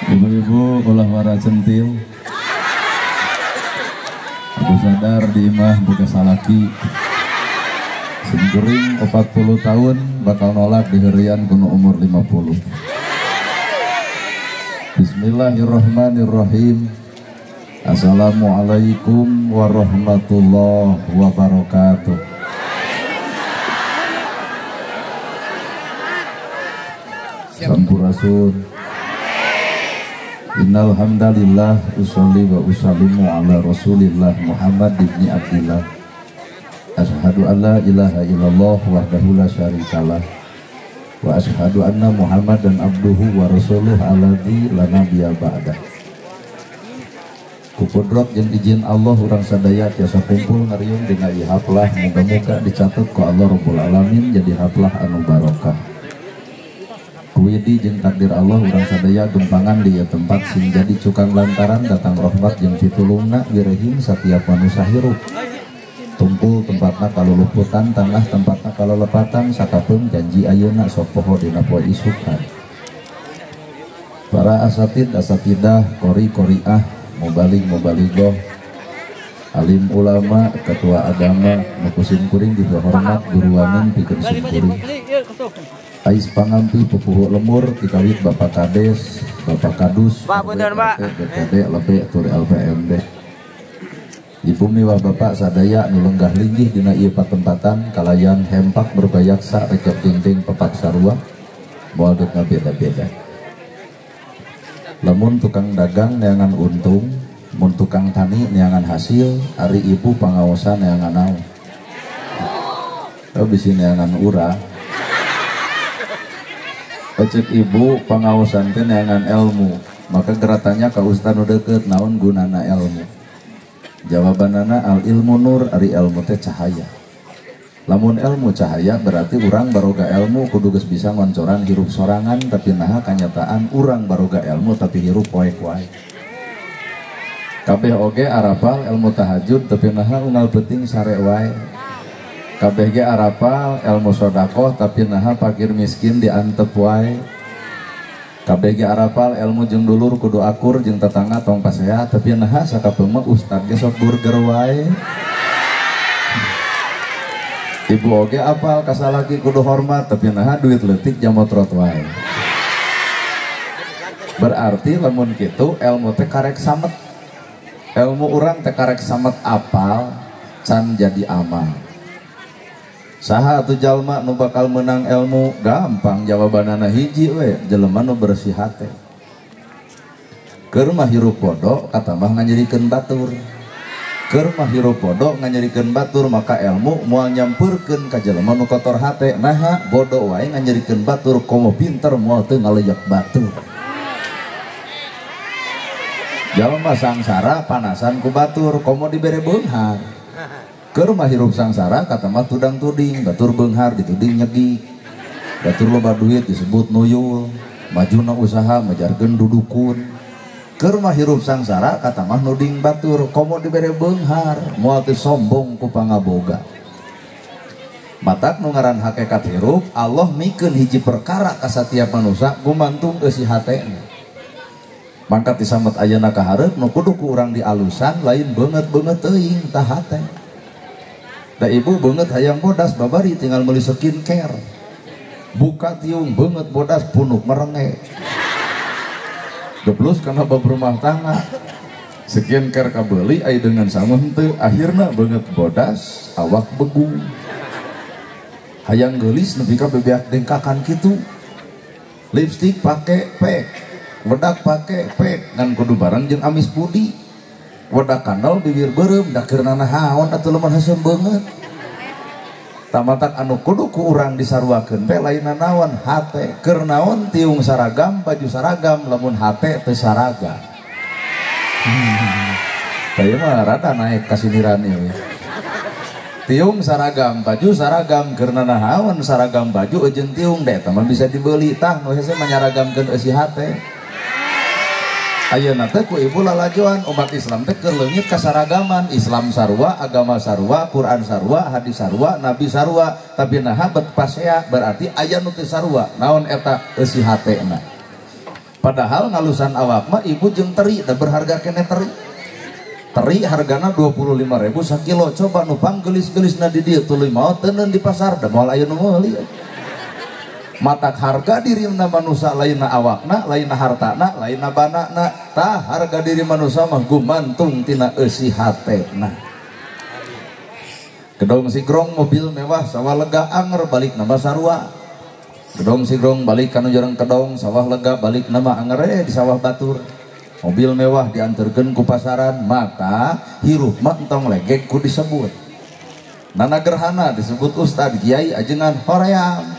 Ibu-ibu ulah wara centil. Aku sadar di imah boga salaki. Simkuring 40 tahun bakal nolak diheureuyan kuno umur 50. Bismillahirrahmanirrahim. Assalamualaikum warahmatullahi wabarakatuh. Sampurasun. Innal hamdalillah usolli wa usallimu ala Rasulillah Muhammad ibni Abdillah. Asyhadu an la ilaha illallah wahdahu la syarikalah wa asyhadu anna Muhammadan abduhu wa rasuluh alladzi la nabiyya ba'dah. Ku kudrat jeung izin Allah urang sadaya tiasa kumpul ngariung dina ieu haflah, muga-muga dicatet ku Allah Rabbul Alamin jadi haflah anu barokah. Kuwidi jeung takdir Allah urang sadaya gempangan di ieu tempat sing jadi cukang lantaran datang rahmat jeung pitulungna wirehing satiap manusia hirup. Tumpul tempatna kaluluputan, tanah tempatna kalolepatan, sakapeung janji ayeuna sok poho dina poe isukan. Para asatid asatidah, qori qoriah, mubalig mubaligoh, alim ulama, ketua agama, nu ku simkuring dihormat guruanin pikeun simkuring. Ais pangampi pupuhu lemur tikawit Bapak Kades, Bapak Kadus, RT, BPD, LB, tur LPMD. Ibu miwah bapak sadaya nu lenggah linggih dina ieu patempatan kalayan hempak berbayaksa recep dinding pepak sarua moal deuk ngabeda-beda. Lamun tukang dagang neangan untung, mun tukang tani neangan hasil, ari ibu pangaosan neangan naon. Oh bisi neangan urang. Ecek ibu pangaosan teh neangan ilmu, maka geratanya ka ustad nu deukeut naon gunana ilmu. Jawabanana al ilmu nur, ari ilmu teh cahaya. Lamun ilmu cahaya berarti urang baroga ilmu kudu geus bisa ngoncoran hirup sorangan, tapi naha kanyataan urang baroga ilmu tapi hirup poek wae. Kabeh oge arapal ilmu tahajud tapi naha unggal peuting sare wae. Kabeh ge arapal ilmu sodakoh tapi naha fakir miskin diantep wae. Kabeh ge arapal ilmu jeung dulur kudu akur jeung tetangga tong pasea tapi naha sakapeung mah ustad ge sok burger wae. Ibu oge apal kasalaki kudu hormat tapi naha duit leutik jamotrot wae. Berarti lamun kitu ilmu teh karek samet. Ilmu urang teh karek samet apal can jadi amal. Saha atuh jalma nu bakal menang ilmu? Gampang jawabanana hiji we, jelema nu bersih hate. Keur mah hirup bodoh katamah nganyerikeun batur. Keur mah hirup bodoh nganyerikeun batur maka ilmu moal nyampeurkeun ka jelema nu kotor hate. Naha bodoh wae nganyerikeun batur komo pinter moal teu ngaleyak batur. Jalma sangsara panasan ku batur komo dibere beunghar. Keur mah hirup sangsara katamah tudang tuding, batur beunghar dituding nyegi. Batur loba duit disebut nuyul, majuna usaha majarkeun dudukun. Keur mah hirup sangsara katamah nuding batur komo dibere beunghar, moal teu sombong ku pangaboga. Matak nu ngaran hakikat hirup, Allah mikeun hiji perkara ka satiap manusia gumantung eusi hatena. Mangkat disamet ayeuna ka hareup nu kudu ku urang dialusan lain beungeut-beungeut teuing tah hate. Da ibu beungeut hayang bodas babari tinggal meuli skincare. Buka tiung beungeut bodas punuk merenge. Geblus kana bab rumah tangga. Skincare kabeuli ai dengan sama henteu akhirna beungeut bodas awak begung. Hayang geulis nepi ka bebeak dengkakan kitu. Lipstik pake pek, wedak pake pek ngan kudu bareng jeung amis budi. Wedak kandel bibir beureum da keur nanahaon atuh lamun haseum beungeut. Tamatak anu kudu ku urang disaruakeun teh lain nanaon hate. Keur naon tiung saragam baju saragam lamun hate teu saragam. Tah ieu mah rada naek kasiniran ieu. Tiung saragam baju saragam keur nanahaon saragam baju jeung tiung da eta mah bisa dibeli tah nu hese manyaragamkeun eusi hate. Ayeuna teh ku ibu lalajoan umat Islam teh keur leungit kasaragaman, Islam sarua, agama sarua, Quran sarua, hadis sarua, nabi sarua, tapi naha bet pasea berarti aya nu teu sarua. Naon eta eusi hatena. Padahal ngalusan awak mah ibu jeung teri da berharga kene teri. Teri hargana 25.000 sakilo. Coba nu panggelis-gelisna di dieu tuluy maot teuneun di pasar da moal aya nu meuli. Matak harga diri manusia lainna awakna, lainna hartana, lainna banana. Tah harga diri manusia mah gumantung tina eusi hatena. Gedong sigrong mobil mewah sawah lega anger balik nama sarua. Gedong sigrong balik kanu jarang kedong sawah lega balik nama anger di sawah batur. Mobil mewah diantarkeun ku pasaran mata hirup mah entong legek ku disebut. Nana gerhana disebut ustad kiai ajengan hoream.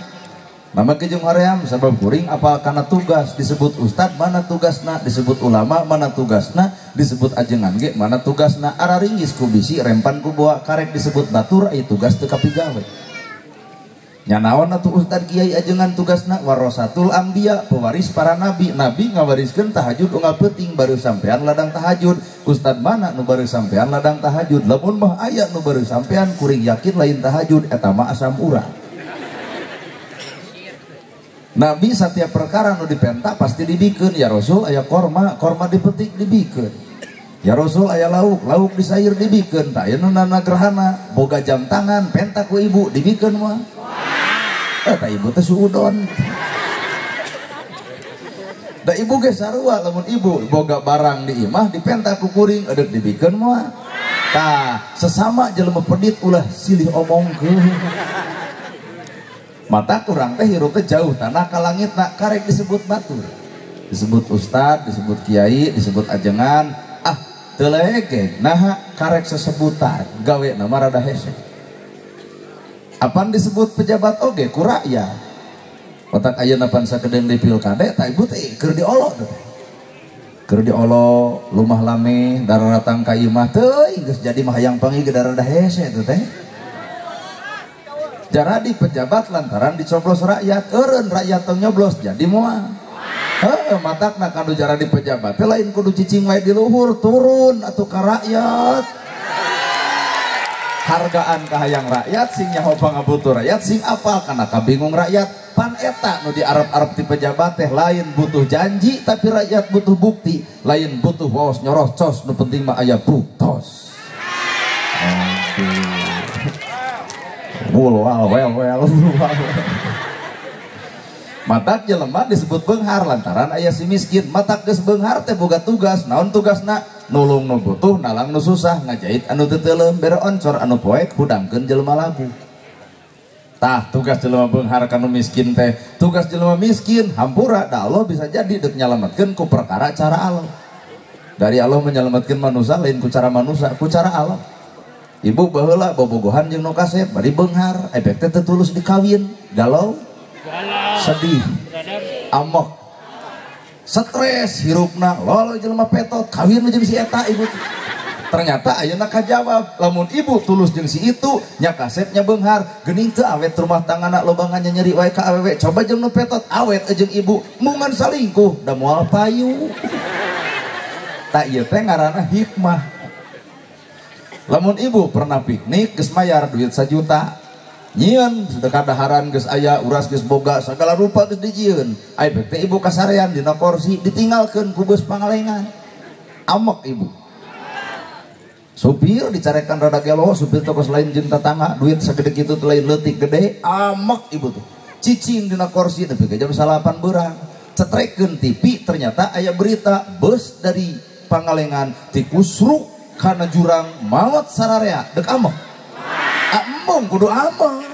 Nama kejeng hoream sabab kuring apal kana tugas disebut ustad mana tugasna, disebut ulama mana tugasna, disebut ajengan ge mana tugasna. Araringgis ku bisi rempan ku boa karek disebut batur ai tugas teu kapigawe. Nya naon atuh ustad kiai ajengan tugasna warasatul anbiya pewaris para nabi. Nabi ngawariskeun tahajud unggal peuting baru sampean ladang tahajud. Ustad mana nu baru sampean ladang tahajud? Lamun mah aya nu baru sampean kuring yakin lain tahajud eta mah asam urat. Nabi setiap perkara nu dipenta pasti dibikeun. Ya Rasul aya korma, korma dipetik dibikeun. Ya Rasul aya lauk, lauk disair dibikeun. Tah ieu nana gerhana, boga jam tangan penta ku ibu dibikeun mah. Tah ibu teh suudon. Da ibu ge sarua lamun ibu boga barang di imah dipenta ku kuring edek dibikeun mah. Tah sesama jelema pedit ulah silih omongkeun. Mata kurang teh hirup teh jauh tanah ka langit nak karek disebut batur. Disebut ustad, disebut kiai, disebut ajengan. Ah, teu legeg naha karek sesebutan gawe nama rada hese. Apan disebut pejabat oge ku rakyat. Otak ayeuna pan sakedeung di pilkade tah ibu teh keur diolo teh. Keur diolo lumah lame daratang ka imah teuing geus jadi mah hayang panggih ge rada hese teh teh. Jaradi pejabat lantaran dicoblos rakyat, eureun rakyat tong nyoblos jadi moal. Heuh matakna kanu jaradi pejabat teh lain kudu cicing wae di luhur, turun atuh ka rakyat. Hargaan ka hayang rakyat sing nyaho pangabutuh rakyat sing apal kana kabingung rakyat. Pan eta nu diarep-arep ti pejabat teh lain butuh janji tapi rakyat butuh bukti, lain butuh waos nyorocos nu penting mah aya buktos. Well, well, well. Matak jelema disebut beunghar lantaran aya si miskin. Matak geus beunghar teh boga tugas. Naon tugasna? Nulung nu butuh, nalang nu susah, ngajait anu teu teuleum, bere oncor anu poek, hudangkeun jelema labu. Tah tugas jelema beunghar kanu miskin teh. Tugas jelema miskin hampura da Allah bisa jadi deuk nyalametkeun ku perkara cara Allah. Dari Allah menyelamatkeun manusia lain ku cara manusia, ku cara Allah. Ibu baheula bobogohan jeung nu kasep bari beunghar, efek teh teu tulus dikawin, galau, sedih, amok, stres hirupna, lolo jelema petot, kawin jeung si eta ibu. Ternyata ayeuna kajawab, lamun ibu tulus jeung si itu, nya kasep nya beunghar, geuning teu awet rumah tanggana lobangan nyeri wae ka awewe, coba jeung nu petot awet jeung ibu, mungan salingkuh da moal payu. Tak ieu teh ngaranna hikmah. Lamun ibu pernah piknik geus mayar duit 1 juta. Nyieun sedekah daharan geus aya, uras geus boga, sagala rupa geus dijieun. Ai teh ibu kasarean dina kursi ditinggalkeun ku beus pangalengan. Amok ibu. Supir dicarekan rada gelo, supir toko lain jeung tetangga, duit sagede kitu teh lain leutik gede, amok ibu tuh. Cicing dina kursi nepi ka jam 9 beurang. Cetrekeun TV ternyata aya berita bus dari Pangalengan tikusruk karena jurang maot sararea dek amok. Among kudu amok.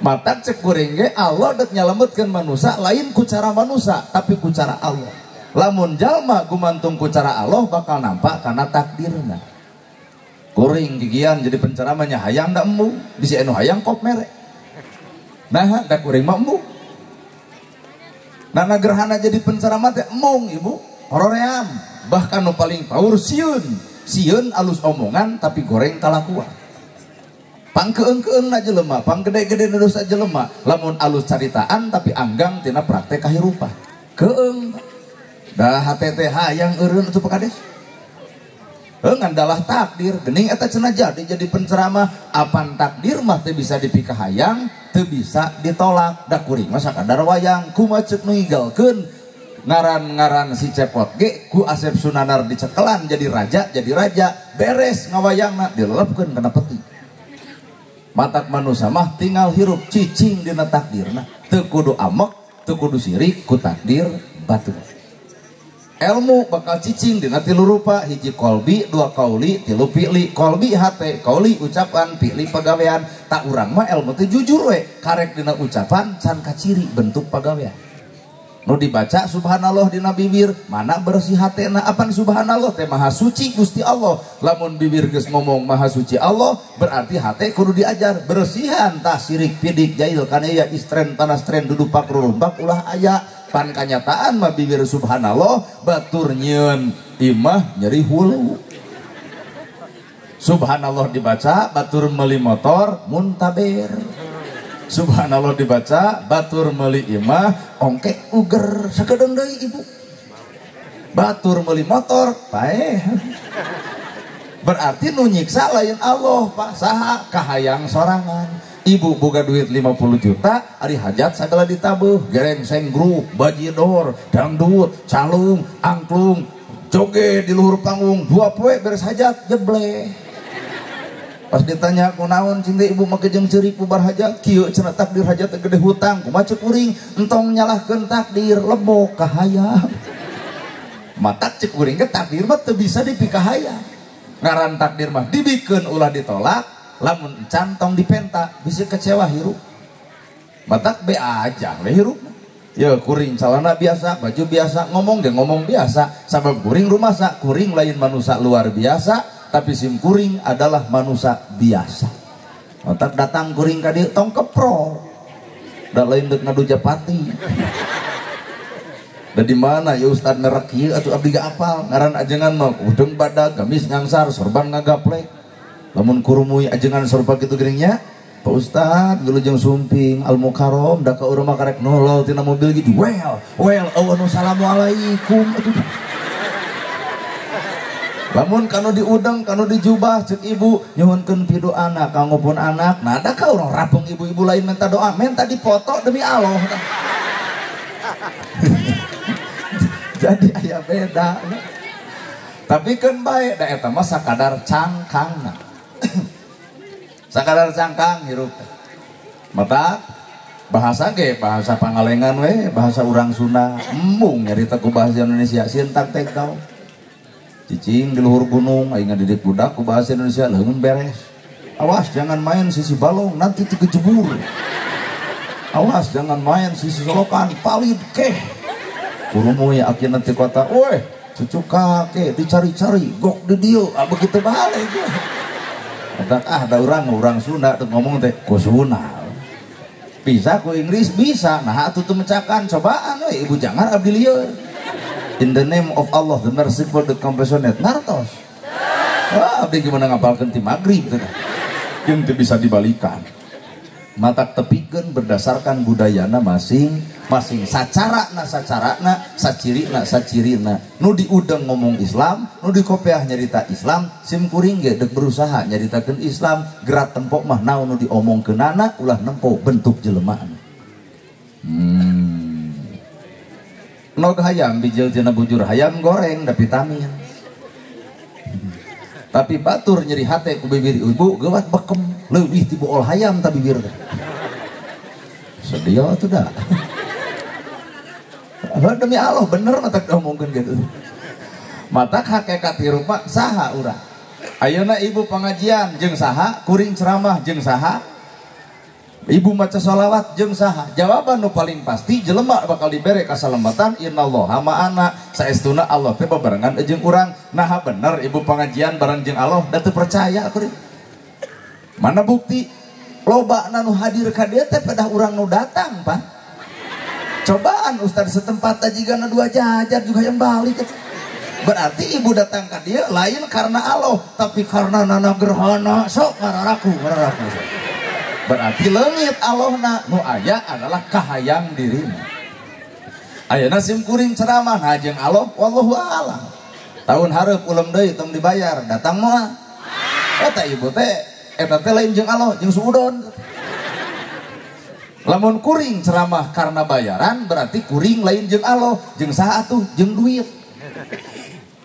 Mata cek kuring ge Allah dek nyalametkeun manusia lain ku cara manusia tapi ku cara Allah. Lamun jalma gumantung ku cara Allah bakal nampak karena takdirna. Kuring gigian jadi penceramahnya hayang da embung, bisi anu hayang kop mere. Nah, da kuring mah embung. Nana gerhana jadi penceramah teh embung ibu, horoream. Bahkan nu paling power sieun, sieun alus omongan tapi goreng kalakuan. Pangkeung-keung na jelema, panggede-gede dosa jelema, lamun alus caritaan tapi anggang tina praktek kahirupan. Keung. Dah hate teh hayang eureun atuh Pak Kades. Ngandalah takdir, geuning eta cenah jadi penceramah, apan takdir mah teu bisa dipikahayang, teu bisa ditolak. Da kuring mah sakadar wayang kumaha ceuk nu ngigelkeun ngaran-ngaran si Cepot ge ku Asep Sunanar dicekelan jadi raja beres ngawayangna dilelepkeun kana peti. Matak manusa mah tinggal hirup cicing dina takdirna, teu kudu amek, teu kudu sirik ku takdir batur. Ilmu bakal cicing dina tilu rupa, hiji kolbi, dua kauli, tilu fi'li. Kolbi hate, kauli ucapan, fi'li pagawean. Tak urang mah ilmu teh jujur we, karek dina ucapan can kaciri bentuk pagawean. Nu dibaca subhanallah dina bibir, mana bersih hatena, apan subhanallah teh maha suci Gusti Allah. Lamun bibir geus ngomong maha suci Allah, berarti hate kudu diajar bersihan tah sirik pidik jail kanaya istren tanastren dudupak rurumbak ulah aya. Pan kanyataan mah bibir subhanallah batur nyieun imah nyeri hulu. Subhanallah dibaca batur meuli motor muntaber. Subhanallah dibaca batur meuli imah ongkek uger sakedeung deui ibu. Batur meuli motor paeh. Berarti nu nyiksa lain Allah Pak, saha kahayang sorangan. Ibu boga duit 50 juta, ari hajat sagala ditabuh, gerengseng grup, bajidor, dangdut, calung, angklung, joget di luhur panggung, 2 poe beres hajat jebleh. Pas ditanya kunaon cinta ibu make jeung ceurik bubar hajat, kieu cenah takdir hajat teh gede hutang, kumaha ceuk kuring, entong nyalahkeun takdir, lebok kahayang. Matak ceuk kuring ge takdir mah teu bisa dipikahayang. Ngaran takdir mah dibikeun ulah ditolak. Lamun encan tong dipenta bisa kecewa hirup. Matak be aja we hirup. Ya kuring calana biasa, baju biasa, ngomong ge ngomong biasa. Sabab kuring rumasa, kuring lain manusia luar biasa, tapi sim kuring adalah manusia biasa. Matak datang kuring ka dieu tong kepro. Da lain deuk ngadu japati. Da di mana ya ustad merek ieu atuh abdi ge apal. Ngaran ajengan mah udeung badag, gamis ngangsar, sorban ngagaplek. Lamun kurumui ajengan sorban kitu geuning nya, Pak Ustad wilujeng sumping al mukarrom da ka urang mah karek nolol tina mobil gitu. Well, well, assalamualaikum atuh. Lamun kanu diudeng, kanu dijubah cek ibu nyuhunkeun pidoana kanggo pun anak. Nah, da ka urang rapeng ibu-ibu lain minta doa, minta dipoto demi Allah. Jadi aya beda. Tapi keun bae da eta mah sakadar cangkangna. Sakadar cangkang hirup. Mata bahasa ge bahasa Pangalengan we, bahasa urang Sunda. Embung nyarita ku bahasa Indonesia sieun tak tek tau. Cicing di luhur gunung aing ngadidik budak ku bahasa Indonesia leungeun beres. Awas jangan main sisi balong nanti kejebur. Awas jangan main sisi solokan palid keh. Kurumuy akhirnya nanti kota, woi cucu kakek dicari-cari gok di dieu, ah begitu balik. Kata ah da urang Sunda tuh ngomong teh ku Sunda. Bisa ku Inggris bisa, nah atuh teu mecakan cobaan we ibu jangan abdi lieur. In the name of Allah the merciful the compassionate ngartos. Wah abdi gimana ngapalkeun ti magrib teh. Jeung teu bisa dibalikan. Matak tepikeun berdasarkan budayana masing-masing, sacarana sacarana, sacirina sacirina. Nu diudeng ngomong Islam, nu dikopeah nyarita Islam, sim kuring ge deuk berusaha nyaritakeun Islam, gerak tempok mah naon nu diomongkeunana ulah nempo bentuk jelemaana. Nog hayam bijil tina bujur hayam goreng da vitamin. Tapi batur nyeri hate ku bibir ibu geuwat bekem leuwih ti bool hayam ta bibir teh. Sedih atuh dah. Demi Allah bener matak diomongkeun kitu. Matak hakikat hirup mah saha urang. Ayeuna ibu pengajian jeung saha, kuring ceramah jeung saha, ibu maca sholawat jeung saha. Jawaban nu paling pasti jelema bakal dibere kasalamatan innallaha ma'ana, saestuna Allah teh babarengan jeung urang. Nah bener ibu pengajian bareng jeung Allah da teu percaya kuring. Mana bukti loba nu hadir ka dieu teh pedah urang nu datang pan. Cobaan ustaz setempat jigana 2 jajar juga yang balik. Berarti ibu datang ka dieu lain karena Allah tapi karena nana gerhana sok ngararaku ngararaku. Berarti leungit Allahna nu aya adalah kahayang dirina. Ayeuna sim kuring ceramah nah jeung Allah wallahu a'lam. Tahun hareup ulem deui tong dibayar datang moal. Eta ibu teh eta teh lain jeung Allah jeung suudon. Lamun kuring ceramah karena bayaran berarti kuring lain jeung Allah, jeung saha atuh, jeung duit.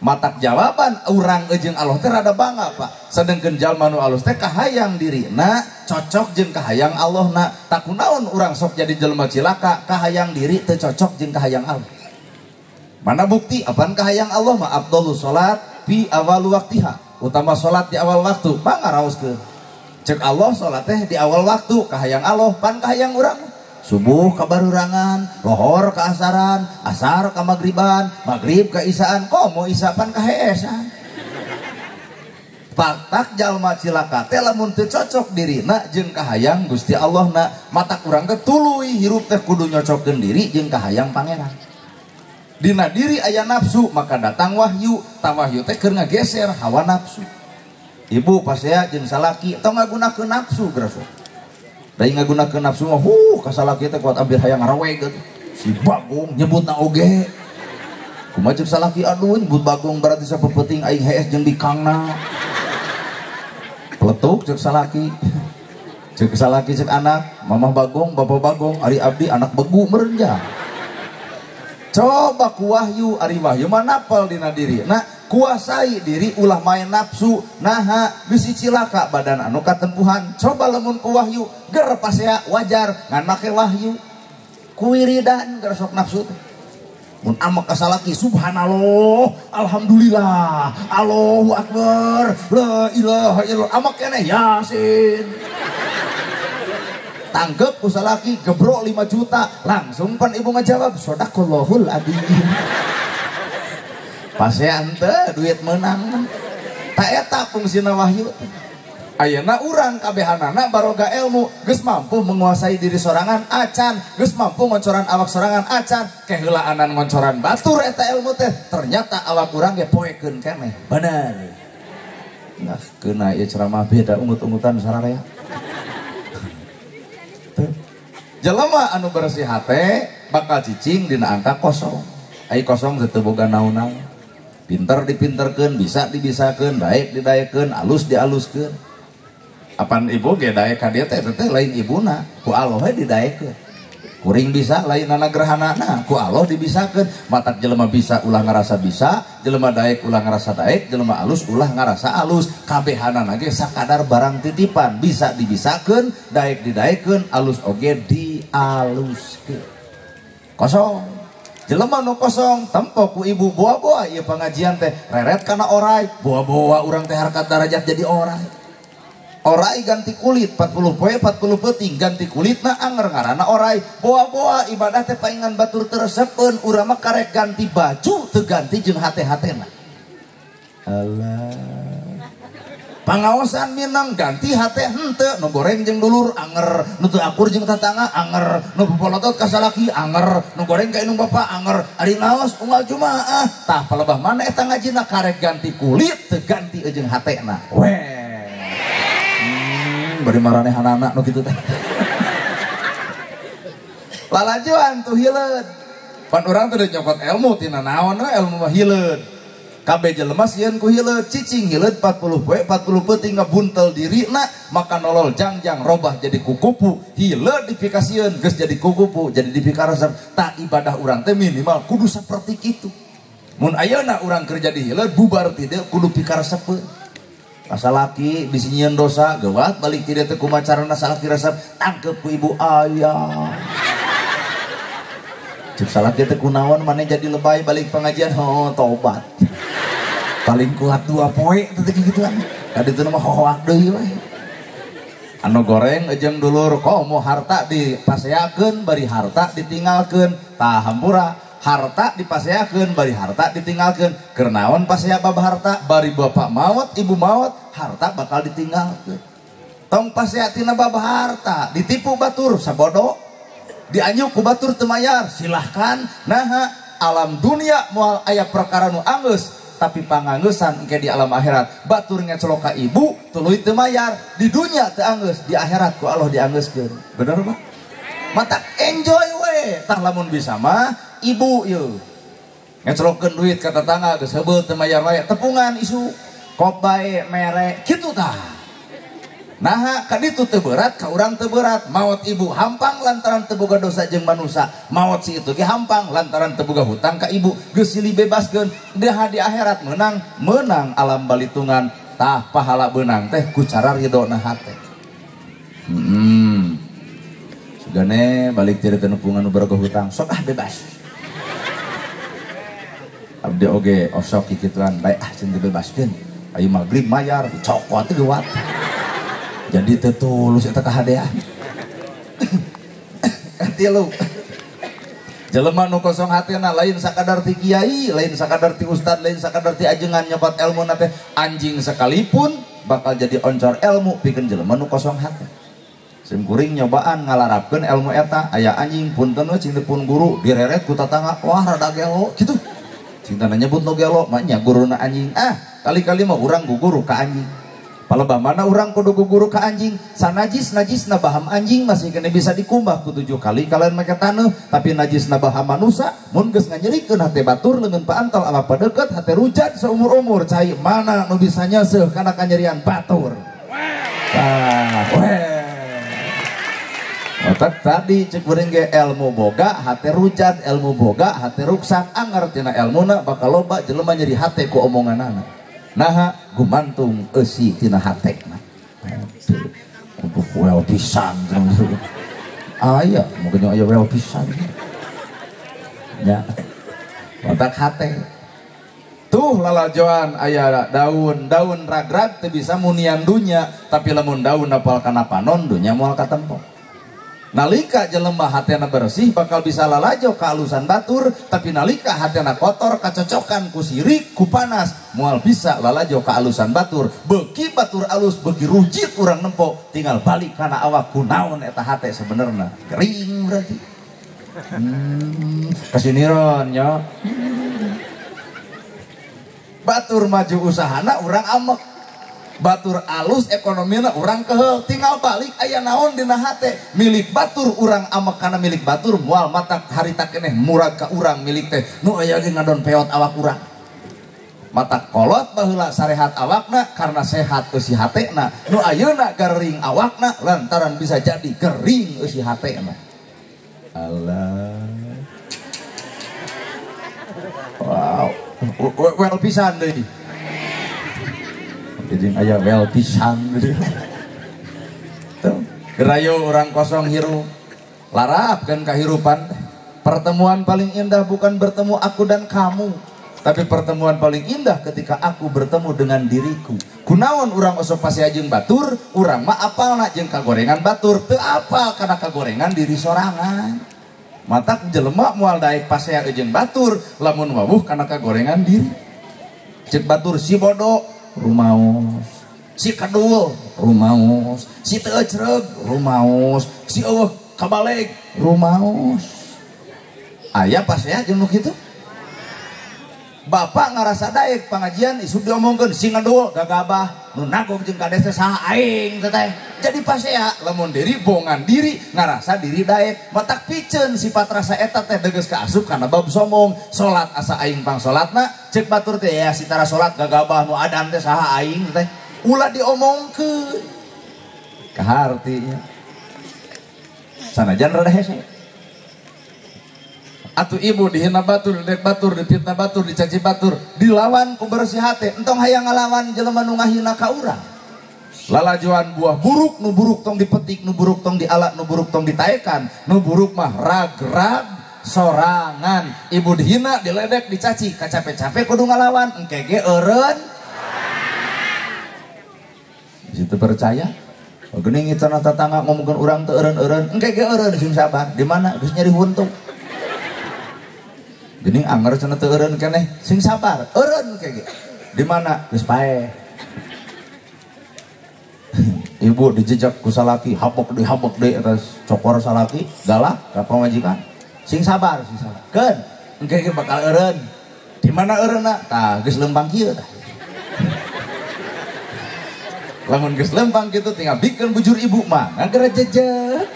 Matak jawaban urang jeung Allah teh rada bangga Pak. Sedengkeun jalma nu alus teh kahayang dirina cocok jeung kahayang Allahna. Tak kunaon urang sok jadi jelema cilaka, kahayang diri teu cocok jeung kahayang Allah. Mana bukti apaan kahayang Allah mah afdhalus salat fi awal waktiha. Utama salat di awal waktu, mangga raoskeun. Cek Allah salat teh di awal waktu, kahayang Allah pan kahayang urang. Subuh kabarurangan, lohor ka asaran, asar ka magriban, maghrib ka isaan, komo isapan ka heesan. Paktak jalma cilaka teh lamun teu cocok dirina jeung kahayang Gusti Allahna, matak urang teh tuluy hirup teh kudu nyocokeun diri jeung kahayang Pangeran. Dina diri aya nafsu, maka datang wahyu, tah wahyu teh keur ngageser hawa nafsu. Ibu pasea jeung salaki tong ngagunakeun nafsu geus. Da ngagunakeun nafsu mah huh ka salaki teh kuat ambil hayang ngaraweg gitu. Si Bagong nyebutna oge. Kumaha ceuk salaki aduh nyebut Bagong berarti sapeuting aing hees jeung bikangna. Peletuk ceuk salaki. Ceuk salaki ceuk anak, mamah Bagong, bapak Bagong, ari abdi anak begu meureun. Coba ku wahyu, ari wahyu mah napal dina diri. Nah, kuasai diri ulah main nafsu, naha bisi cilaka badan anu katempuhan. Coba lamun ku wahyu, ger pasea wajar ngan make wahyu. Ku wiridan ger sok nafsu teh. Mun amek ka salaki subhanallah, alhamdulillah, Allahu akbar, la ilaha illallah, amek keneh yasin. Tangkep ku salaki gebrok 5 juta, langsung pan ibu ngajawab shodaqallahul adzim. Pasea henteu duit menang. Ta eta fungsina wahyu. Ayeuna urang kabehanana baroga ilmu geus mampu menguasai diri sorangan acan, geus mampu ngoncoran awak sorangan acan, keheulaanan ngoncoran batur eta ilmu teh ternyata awak urang ge poekeun keneh. Bener. Nah, keuna ieu ceramah beda ungut-ungutan sararea. Jelema anu bersih hate bakal cicing dina angka kosong. Ai kosong teu boga naon-naon. Pinter dipinterkeun, bisa dibisakeun, daek didaekeun, alus dialuskeun. Apan ibu ge daek ka dieu teh teh lain ibuna, ku Allah we didaekeun. Kuring bisa lain anak gerhanana, ku Allah dibisakeun. Matak jelema bisa ulah ngarasa bisa, jelema daek ulah ngarasa daek, jelema alus ulah ngarasa alus. Kabehanana ge sakadar barang titipan, bisa dibisakeun, daek didaekeun, alus oge dialuskeun. Kosong. Jelema nu kosong tempo ku ibu boa-boa ieu pengajian teh reret kana orai, boa-boa urang teh harkat darajat jadi orai. Orai ganti kulit 40 poe 40 peuting ganti kulitna anger ngaranna orai. Boa-boa ibadah teh paingan batur teu resepeun, urang mah karek ganti baju teu ganti jeung hate-hatena. Alah. Pangaosan minang ganti hate henteu, nu goreng jeung dulur anger, nu teu akur jeung tatangga anger, nu popolotot ka salaki anger, nu goreng ka indung bapa anger, ari ngaos unggal jumaah. Tah palebah mana eta ngajina karek ganti kulit teu ganti jeung hatena. Weh. Bari maranehanana nu kitu teh. Lalajuan tuh hileud. Pan urang teh nyokot ilmu tina naon we ilmu mah hileud. Kabeh jelema sieun ku hileud, cicing hileud 40 poe 40 peuting ngabuntel dirina, maka nolol jangjang robah jadi kukupu. Hileud dipikasieun geus jadi kukupu, jadi dipikaresep. Tah ibadah urang teh minimal kudu saperti kitu. Mun ayeuna urang keur jadi hileud bubar ti dieu kudu pikaresepeun. Salaki bisi nyieun dosa geuwat balik ti dieu teh kumaha carana salaki resep tangkep ku ibu ayah. Cek salaki teh kunaon maneh jadi lebay balik pengajian oh tobat. Paling kuat 2 poe teh kikituan. Kaditu mah hoak deui we. Anu goreng jeung dulur komo harta dipaseakeun bari harta ditinggalkeun tah hampura. Harta dipaseakeun bari harta ditinggalkeun. Keur naon pasea bab harta bari bapak maot ibu maot harta bakal ditinggalkeun. Tong pasea tina bab harta ditipu batur sabodo dianjuk ku batur teu mayar silahkan. Naha alam dunia moal aya perkara nu anggeus tapi panganggeusan engke di alam akhirat. Batur ngecelok ka ibu tuluy teu mayar di dunia teu anggeus di akhirat ku Allah dianggeuskeun. Bener Pak? Mata enjoy we tah lamun bisa mah ibu yeuh ngecelokkeun duit ka tetangga geus heubeul teu mayar wae tepungan isu kop bae mere kitu tah. Nah, kaditu teu berat ka urang teu berat. Maot ibu hampang lantaran teu boga dosa jeung manusa. Maot si itu ge hampang lantaran teu boga hutang ka ibu. Geus silih bebaskeun. Deha di akhirat menang, menang alam balitungan. Tah pahala beunang teh ku cara ridona hate. Sugane balik ti tenepungan nu boga hutang, sok ah bebas. Abdi oge osok kikituan bae ah cen dibebaskeun. Ayo magrib mayar dicokot teh geuwat. Jadi teu tulus eta kahadean. Katilu. Jelema nu kosong hatena lain sakadar ti kiai, lain sakadar ti ustad, lain sakadar ti ajengan nyokot elmuna teh anjing sekalipun bakal jadi oncor elmu pikeun jelema nu kosong hate. Sim kuring nyobaan ngalarapkeun elmu eta aya anjing punten we cing teu pun guru direret ku tatangga wah rada gelo kitu. Cing teh nyebut nu gelo mah nya guruna anjing. Ah, kali-kali mah urang guguru ka anjing. Palebah mana urang kudu guguru ka anjing sanajis najisna baham anjing masih kena bisa dikumbah ku 7 kali kalian make taneuh tapi najisna baham manusa mun geus nganyerikeun hate batur leungeun paantal ala padeukeut hate rujat seumur-umur cai mana nu bisa nyeuseuh kana kanyerian batur. Tah weh otak tadi cek kuring ge elmu boga hate rujat ilmu boga hate ruksak anger tina elmuna bakal loba jelema nyeri hate ku omonganana. Naha gumantung eusi tina hatekna. Well pisan aya mungkin aya well pisan. Ya. Otak hate. Tuh lalajoan aya daun, daun ragrag teu bisa munian dunya, tapi lamun daun apal kana panon dunya moal katempo. Nalika jelema hatena bersih bakal bisa lalajo kealusan batur, tapi nalika hatena kotor kacocokan ku sirik ku panas moal bisa lalajo kealusan batur. Beuki batur alus beuki rujit urang nempo tinggal balik kana awak ku naon eta hate sebenarna kering berarti. Kasiniron nya. Batur maju usahana urang amek. Batur alus ekonomina urang kehel tinggal balik aya naon dina hate milik batur urang amek kana milik batur moal matak harita keneh murag ka urang milik teh nu aya ge ngadon peot awak urang matak kolot baheula sarehat awakna karena sehat eusi hatena nu ayeuna gering awakna lantaran bisa jadi gering eusi hatena. Allah wow well pisan deui. Jadi aya well pisan gitu. Tuh, gerayo orang kosong hirup. Larapkeun kahirupan. Pertemuan paling indah bukan bertemu aku dan kamu, tapi pertemuan paling indah ketika aku bertemu dengan diriku. Kunaon urang osok pasea jeung batur, urang mah apalna jeung kagorengan batur, teu apal kana kagorengan diri sorangan. Matak jelema moal daek pasea jeung batur, lamun wawuh kana kagorengan diri. Ceuk batur si bodoh rumaos, si kedul rumaos, si teu ecreug rumaos, si eueuh kabaleg rumaos. Aya pasea jeung nu kitu. Bapak ngarasa daek pangajian isuk diomongkeun si ngedul gagabah nu nagog jeung kades teh saha aing teh. Jadi pasea lamun diri bongan diri ngarasa diri daek matak piceun sifat rasa eta teh degeus kaasup kana bab sombong. Salat asa aing pang salatna ceuk batur teh ya si tara salat gagabah nu adan teh saha aing teh. Ulah diomongkeun. Kahartinya. Sanajan rada hese. Atuh ibu dihina batur, didek batur, dipitnah batur, dicaci batur, dilawan ku bersih hate, entong hayang ngalawan jelema nu ngahina ka urang. Lalajoan buah buruk, nu buruk tong dipetik, nu buruk tong diala, nu buruk tong ditaekan, nu buruk mah rag-rag sorangan. Ibu dihina, diledek, dicaci, kacape-cape kudu ngalawan, engke ge eureun. Situ percaya? Geuning cenah tetangga ngomongkeun urang teu eureun-eureun, engke ge eureun sing sabar. Di mana geus nyeri huntu. Geuning anger cenah teu eureun keneh, sing sabar, eureun ke ge. Di mana geus paeh. Ibu dijejak ku salaki, habok deui atas cokor salaki, galak ka pamajikan. Sing sabar, sing sabar. Keun, engke ge bakal eureun. Di mana eureunna? Tah geus lempang kieu tah. Lamun geus lempang kitu tinggal bikeun bujur ibu mah, ngagerejejek.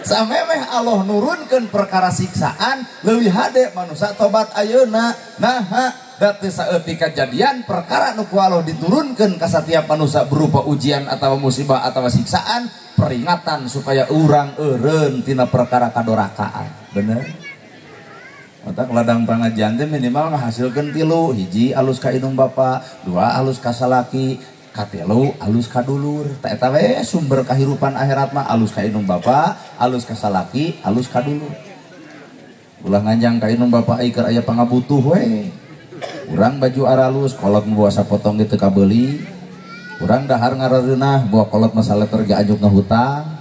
Samemeh Allah nurunkeun perkara siksaan leuwih hade manusia tobat ayeuna. Naha da teu saeutik kajadian perkara nu ku Allah diturunkeun ka satiap manusia berupa ujian atau musibah atau siksaan, peringatan supaya urang eureun tina perkara kadorakaan. Bener? Otak ladang pangajian teh minimal ngahasilkeun 3, hiji alus ka indung bapa, 2 alus ka salaki, katilu alus ka dulur. Ta eta we sumber kahirupan akhirat mah alus ka indung bapa, alus ka salaki, alus ka dulur. Ulah nganjang ka indung bapa ai keur aya pangabutuh we. Urang baju aralus kolot bawa sapotong ge teu kabeuli. Urang dahar ngarareunah bawa kolot mah saleter ge anjuk ngahutang.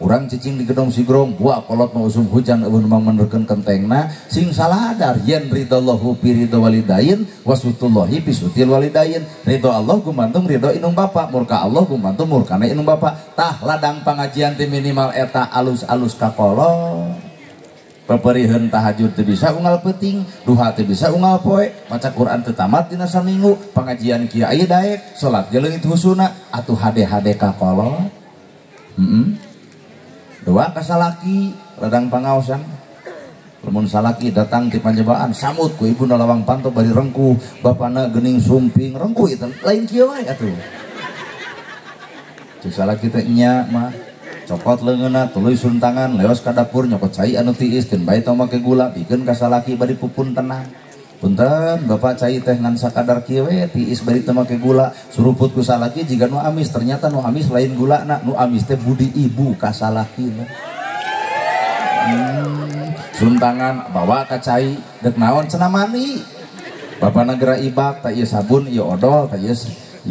Urang cicing di gedong sigrong buah kolot mau usum hujan eueuh nu menerkeun kentengna sing saladar yen ridallahu fi ridho walidain wasutullahi fi sutil walidain. Ridho Allah gumantung ridho indung bapa, murka Allah gumantung murkana indung bapa. Tah ladang pangajian teh minimal eta alus-alus ka kolot. Peperiheun tahajud teu bisa unggal peuting, duha teu bisa unggal poe, maca Quran teu tamat dina saminggu, pangajian kiai daek, salat ge leungit husuna, atuh hade-hade ka kolot. Dua kasalaki ladang pangaosan. Lamun salaki datang ti panjebaan samut ku ibuna lawang panto bari rengkuh, bapana geuning sumping rengkuh itu lain kieu wae atuh. Cek salaki teh nya mah cokot leungeunna tuluy suntangan leos ka dapur nyokot cai anu tiis keun bae tong make gula bikeun ka salaki bari pupun tenang. Punten bapak cai teh ngan sakadar kieu we tiis bari teu make gula suruput ku salaki jiga nu amis, ternyata nu amis lain gulana, nu amis teh budi ibu ka salakina. Suntangan bawa ka cai dek naon cenah mani. Bapana geura ibak ta ieu sabun ieu odol ta ieu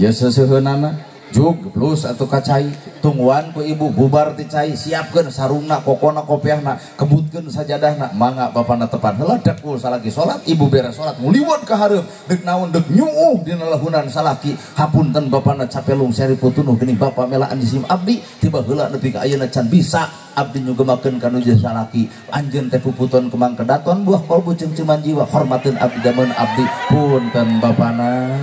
seseuheunana jug plus atau ka cai tungguan ku ibu bubar ti cai siapkeun sarungna kokona kopiahna kebutkeun sajadahna mangga bapana tepan heula dek ku salaki salat ibu beres salat nguliwot ka hareup deuk naon deuk nyuuh dina lahunan salaki hapunten bapana capelung seri putunuh geuning bapa melaan jisim abdi tiba heula nepi ka ayeuna can bisa abdi nyugemakeun ka nu salaki anjeun teh puputon kemang kedaton buah kolbu ceungceuman jiwa hormateun abdi jamun abdi punten bapana.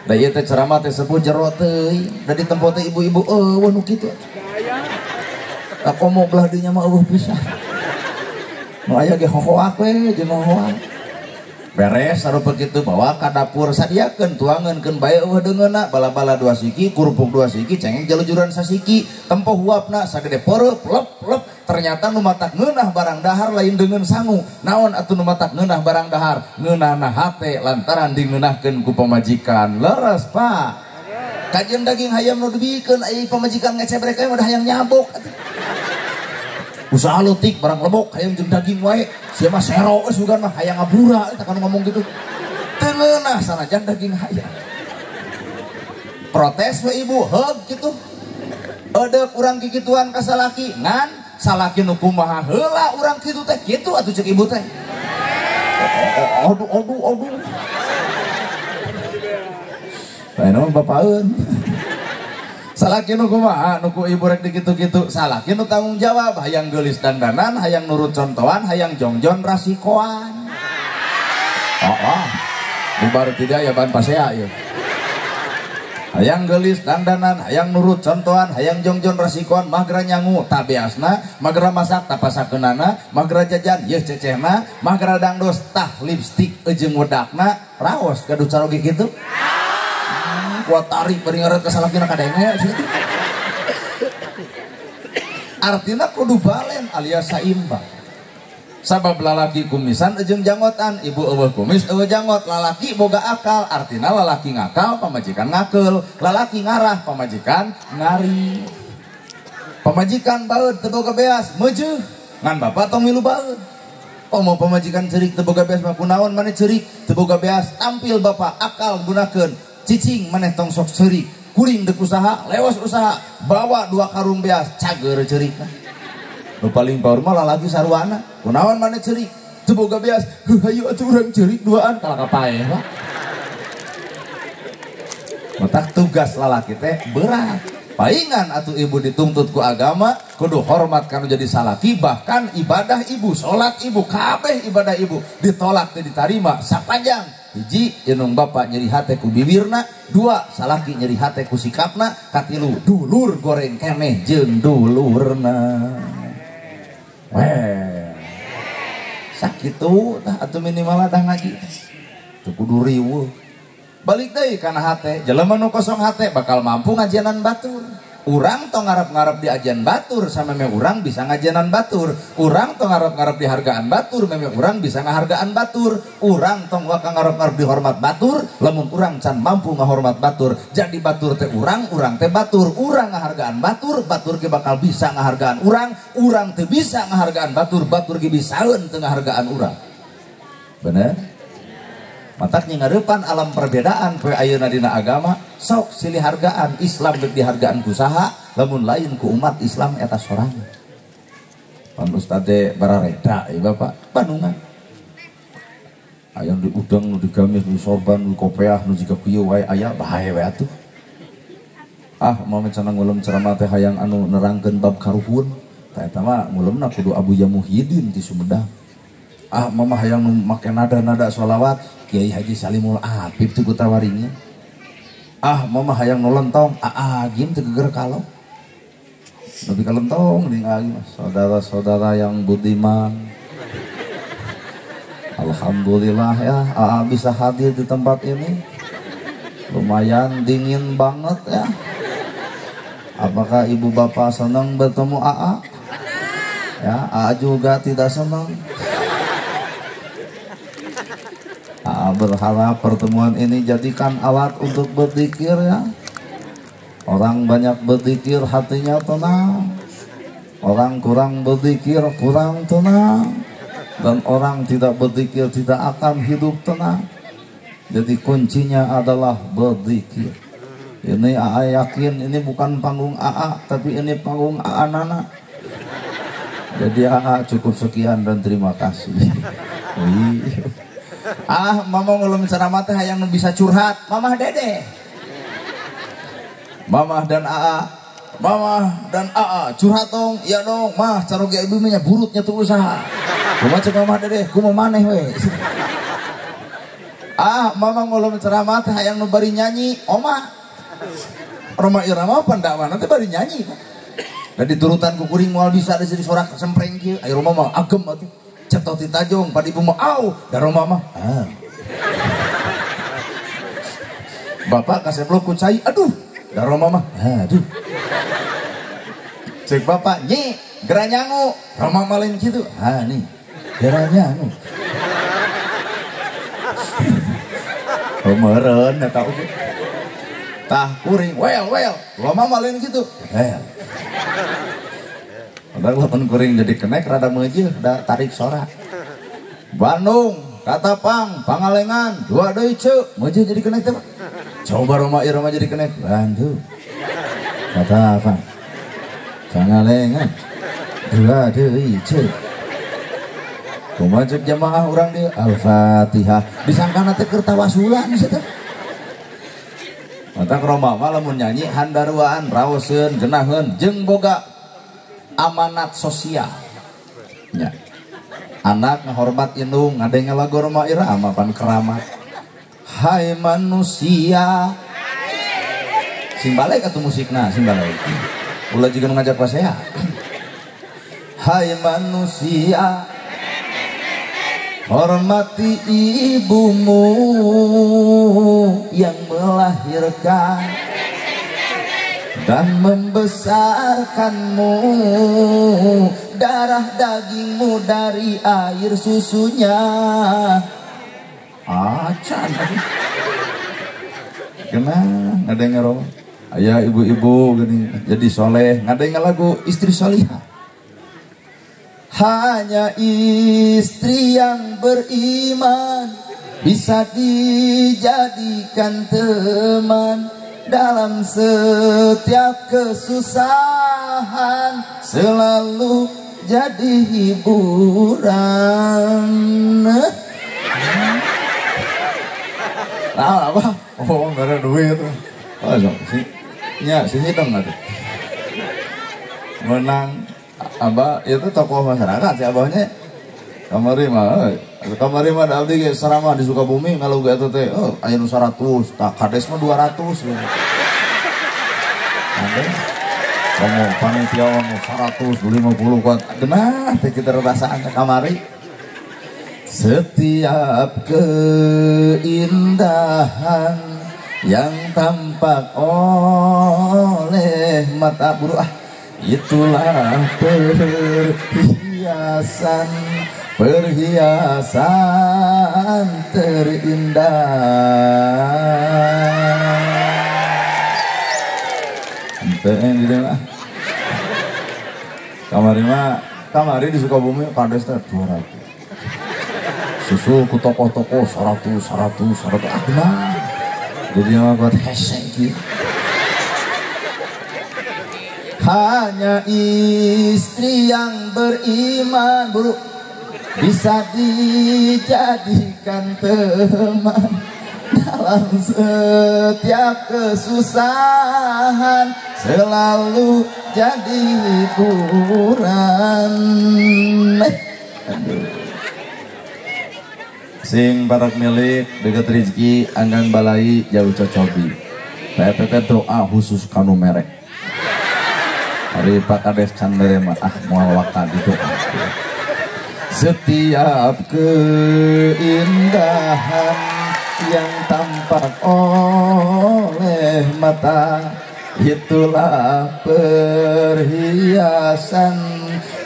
Da ieu teh ceramah teh sepuh jero teuing da ditempo teh ibu-ibu eueuh nu kitu. Da komo belah dinya mah eueuh pisan. Nu aya ge hohoak we jeung hohoak. Beres sarupa kitu bawa ka dapur sadiakeun tuangeun keun bae eueuh deungeunna bala-bala 2 siki kurupuk 2 siki cengeng jalujuran sasiki tempo huapna sagede poreup lep lep ternyata nu matak ngeunah barang dahar lain deungeun sangu. Naon atuh nu matak ngeunah barang dahar? Ngeunahna hate lantaran digeunahkeun ku pamajikan. Leres Pak. Kajeun daging hayam nu dibikeun ai pamajikan ngecebrek we udah hayang nyabok atuh. Usaha leutik barang lebok hayang jeung daging wae. Sia mah sero geus sugan mah hayang ngabura eta kan ngomong gitu. Teu ngeunah sanajan daging hayam. Protes we ibu heug kitu. Eudeup urang kikituan ka salaki ngan salaki nu kumaha heula urang kitu teh kitu atuh ceuk ibu teh. Aduh aduh aduh. Lain mah bapaeun. Salaki nu kumaha nu ku ibu rek dikitu-kitu, salaki nu tanggung jawab hayang geulis dandanan, hayang nurut contohan, hayang jongjon rasikoan. Oh, oh. Bubar tidak ya ban pasea ieu. Hayang geulis dandanan, hayang nurut contohan, hayang jongjon rasikoan, magra nyangu tabeasna, magra masak tapasakeunana, magra jajan yeuh cecehna, magra dangdos tah lipstik jeung wedakna, raos gaduh caroge kitu. Kuat tarik bari ngaret ka salakina kadenge kitu. Artina kudu balen alias saimbang. Sabab lalaki kumisan jeung janggotan, ibu eueuh kumis eueuh janggot, lalaki boga akal, artina lalaki ngakal, pamajikan ngakeul, lalaki ngarah, pamajikan ngari. Pamajikan baeud teu boga beas, meujeuh, ngan bapa tong milu baeud. Oh mau pamajikan ceurik teu boga beas mah kunaon maneh ceurik teu boga beas, tampil bapa akal gunakeun, cicing maneh tong sok ceurik, kuring deuk usaha, lewas usaha, bawa 2 karung beas, cager ceurikna. Nu paling power mah lalaki sarwana, kunaon maneh ceurik, teu boga beas, heuh hayu atuh urang ceurik duaan kalah ka paeh Pak. Matak tugas lalaki teh berat. Paingan atuh ibu dituntut ku agama, kudu hormat kanu jadi salaki, bahkan ibadah ibu, salat ibu, kabeh ibadah ibu ditolak teu ditarima sapanjang hiji indung bapa nyeri hate ku biwirna, 2 salaki nyeri hate ku sikapna, katilu dulur goreng keneh jeung dulurna. Weh. Sakitu tah atuh minimal tah ngaji. Teu kudu riweuh. Balik deui kana hate, jelema nu kosong hate bakal mampu ngajianan batur. Urang tong ngarep-ngarep di ajian batur sameme urang bisa ngajianan batur. Urang tong ngarep-ngarep di hargaan batur meme urang bisa ngahargaan batur. Urang tong waka ngarep-ngarep di hormat batur lamun urang can mampu ngahormat batur. Jadi batur teh urang, urang teh batur. Urang ngahargaan batur, batur ge bakal bisa ngahargaan urang. Urang teh bisa ngahargaan batur, batur ge bisaeun teu ngahargaan urang. Bener? Matak nyingareupan alam perbedaan poe ayeuna dina agama sok silih hargaan Islam deuk dihargaan ku saha lamun lain ku umat Islam eta sorangan. Pan ustad teh barareda ieu bapak Bandungan. Aya nu diudang nu digamis nu sorban nu kopeah nu jiga kieu wae aya bae we atuh. Ah mah cenah ngulem ceramah teh hayang anu nerangkeun bab karuhun tah eta mah ngulemna kudu Abu Ya Muhyiddin ti Sumedang. Ah mama hayang nu make nada-nada sholawat Kiai Haji Salimul Apip teu kutawaringin. Ah mama hayang nu lentong aagim teu geger kalau. Nepi ka lentong deui aagim saudara-saudara yang budiman. Alhamdulillah ya aa bisa hadir di tempat ini. Lumayan dingin banget ya. Apakah ibu bapak senang bertemu aa? Ya, aa juga tidak senang. Aa berharap pertemuan ini jadikan alat untuk berzikir ya. Orang banyak berzikir hatinya tenang. Orang kurang berzikir kurang tenang. Dan orang tidak berzikir tidak akan hidup tenang. Jadi kuncinya adalah berzikir. Ini AA yakin ini bukan panggung AA, tapi ini panggung AA Nana. Jadi AA cukup sekian dan terima kasih. Ah, mama ngulum ceramah teh hayang nu bisa curhat, mamah dede. Mamah dan AA, mamah dan AA curhat dong, iya dong, mah caroge ibu mah burutnya tuh usaha. Kumaha cek mamah dede, kumaha maneh we. Ah, mama ngulum ceramah teh hayang nu bari nyanyi, oma. Roma Irama pendakwana teh bari nyanyi. Da diturutan ku kuring moal bisa da jadi sorak sempreng kieu, aya Roma mah agem atuh. Cetot di tajung, padi ibu mah au, da Roma mah. Ah. Bapak kaseplok ku cai, aduh, da Roma mah. Aduh. Cek bapak, nyi, geura nyangu, Roma mah lain kitu. Ah nih, geura nyangu. Meureun eta oge. Tah kuring, well, well, Roma mah lain kitu. Well. Padahal lamun kuring jadi kenek rada meujeuh da tarik sorak. Bandung, Katapang, Pangalengan, dua deui ceu, meujeuh jadi kenek teh. Coba Roma Irama jadi kenek. Bandung. Katapang. Pangalengan. Dua deui ceu. Kumaha cek jamaah urang dieu? Al-Fatihah. Disangkana teh keur tawasulan sia teh. Matak Roma mah lamun nyanyi handaruan, raoseun, geunaheun jeung boga amanat sosial. Ya. Anak ngahormat indung, ngadenge lagu Roma Irama pan keramat. Hai manusia. Sing balik atuh musikna, sing balik. Ulah jiga nu ngajak pasea. Hai manusia, hormati ibumu yang melahirkan dan membesarkanmu, darah dagingmu dari air susunya. Acan kena ngadenge Roma. Ayah ibu-ibu gini jadi soleh ngadenge lagu istri solihah. Hanya istri yang beriman bisa dijadikan teman dalam setiap kesusahan, selalu jadi hiburan. Nah, apa? Oh, nggak ada duit. Oh, si, ya, si hitung nanti. Menang, abah itu tokoh masyarakat si abahnya. Kamari mah, kamari mah abdi ge ceramah di Sukabumi kalau ge eta teh, oh aya nu 100, tah kades mah 200. Kades. Komo panitia ono 150 kuat. Genah teh kita rasaan kamari. Setiap keindahan yang tampak oleh mata buru ah, itulah perhiasan, perhiasan terindah. Ente di mah. Kamari mah, kamari di Sukabumi kades teh 200. Susul ku tokoh-tokoh 100, 100, 100. Ah, nah. Jadi mah buat hese gitu. Hanya istri yang beriman buru bisa dijadikan teman dalam setiap kesusahan, selalu jadi hiburan. Aduh. Sing parak milik deket rezeki anggang balai jauh cocobi. PTT doa khusus kanu merek. Hari Pak Kades can mere mah ah moal waka di doa. Setiap keindahan yang tampak oleh mata, itulah perhiasan,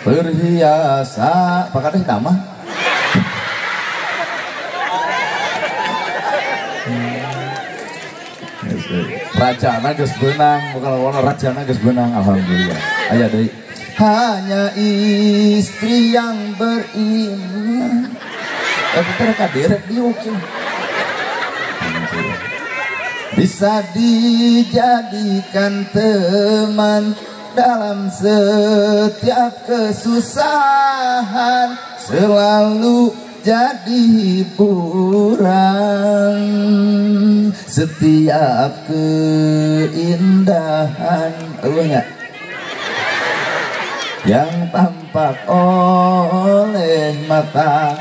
perhiasan. Pak Kades nama? Rajana geus beunang, bukan wono rajana geus beunang, alhamdulillah. Aya deui. Hanya istri yang beriman. Eta teh kadirek diuk cenah. Bisa dijadikan teman dalam setiap kesusahan, selalu jadi hiburan. Setiap keindahan yang tampak oleh mata,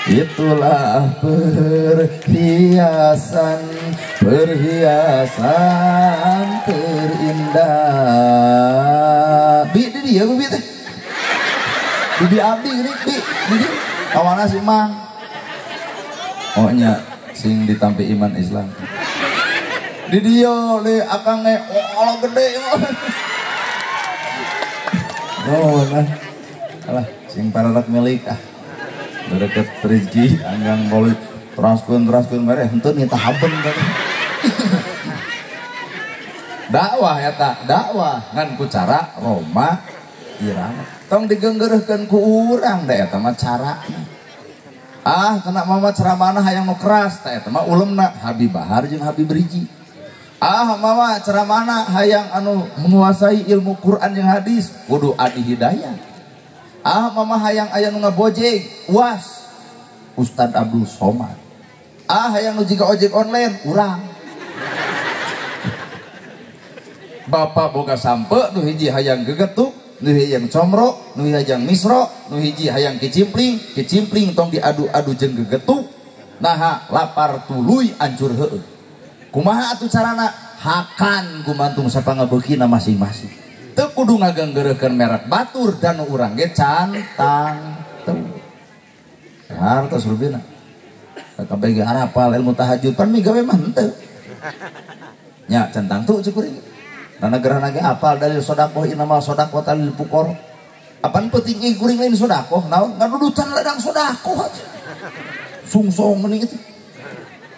itulah perhiasan, perhiasan terindah. Bi, di dia bi teh. Bibi abdi ini bi, di kawana si Mang. Oh nya sing ditampi iman Islam. Di dia le akang ge oh gede. Oh nah. Alah sing pararak milik ah. Deket rezeki anggang boleh teraskeun mere henteu nita haben teh. Dakwah eta, dakwah ngan ku cara Roma Irama. Tong digenggereuhkeun ku urang da eta mah carana. Ah, kena mama ceramahna hayang nu keras, tah eta mah ulemna Habib Bahar jeung Habib Riji. Ah, mama ceramahna hayang anu menguasai ilmu Quran jeung hadis, kudu Adi Hidayat. Ah, mama hayang aya nu ngabojeng, uas Ustad Abdul Somad. Ah, hayang nu jiga ojek online, urang. Bapak boga sampe nu hiji hayang gegetuk, nu hayang comro, nu hayang misro, nu hiji hayang kicimpling, kicimpling tong diadu-adu jeung gegetuk. Naha lapar tuluy ancur heueuh. Kumaha atuh carana? Hakan gumantung sapangabeukina masing-masing. Teu kudu ngagenggereukeun merek batur dan urang ge can tangtu. Hartos rupina. Kabeh ge arapal ilmu tahajud pan migawe mah henteu. Nya can tangtu cek kuring. Nah negara ge apal dalil sodakoh inamal sodakoh talil pukor. Apaan penting ieu kuring lain sodakoh naon ngadudutan ladang sodakoh. Sungsong mending itu.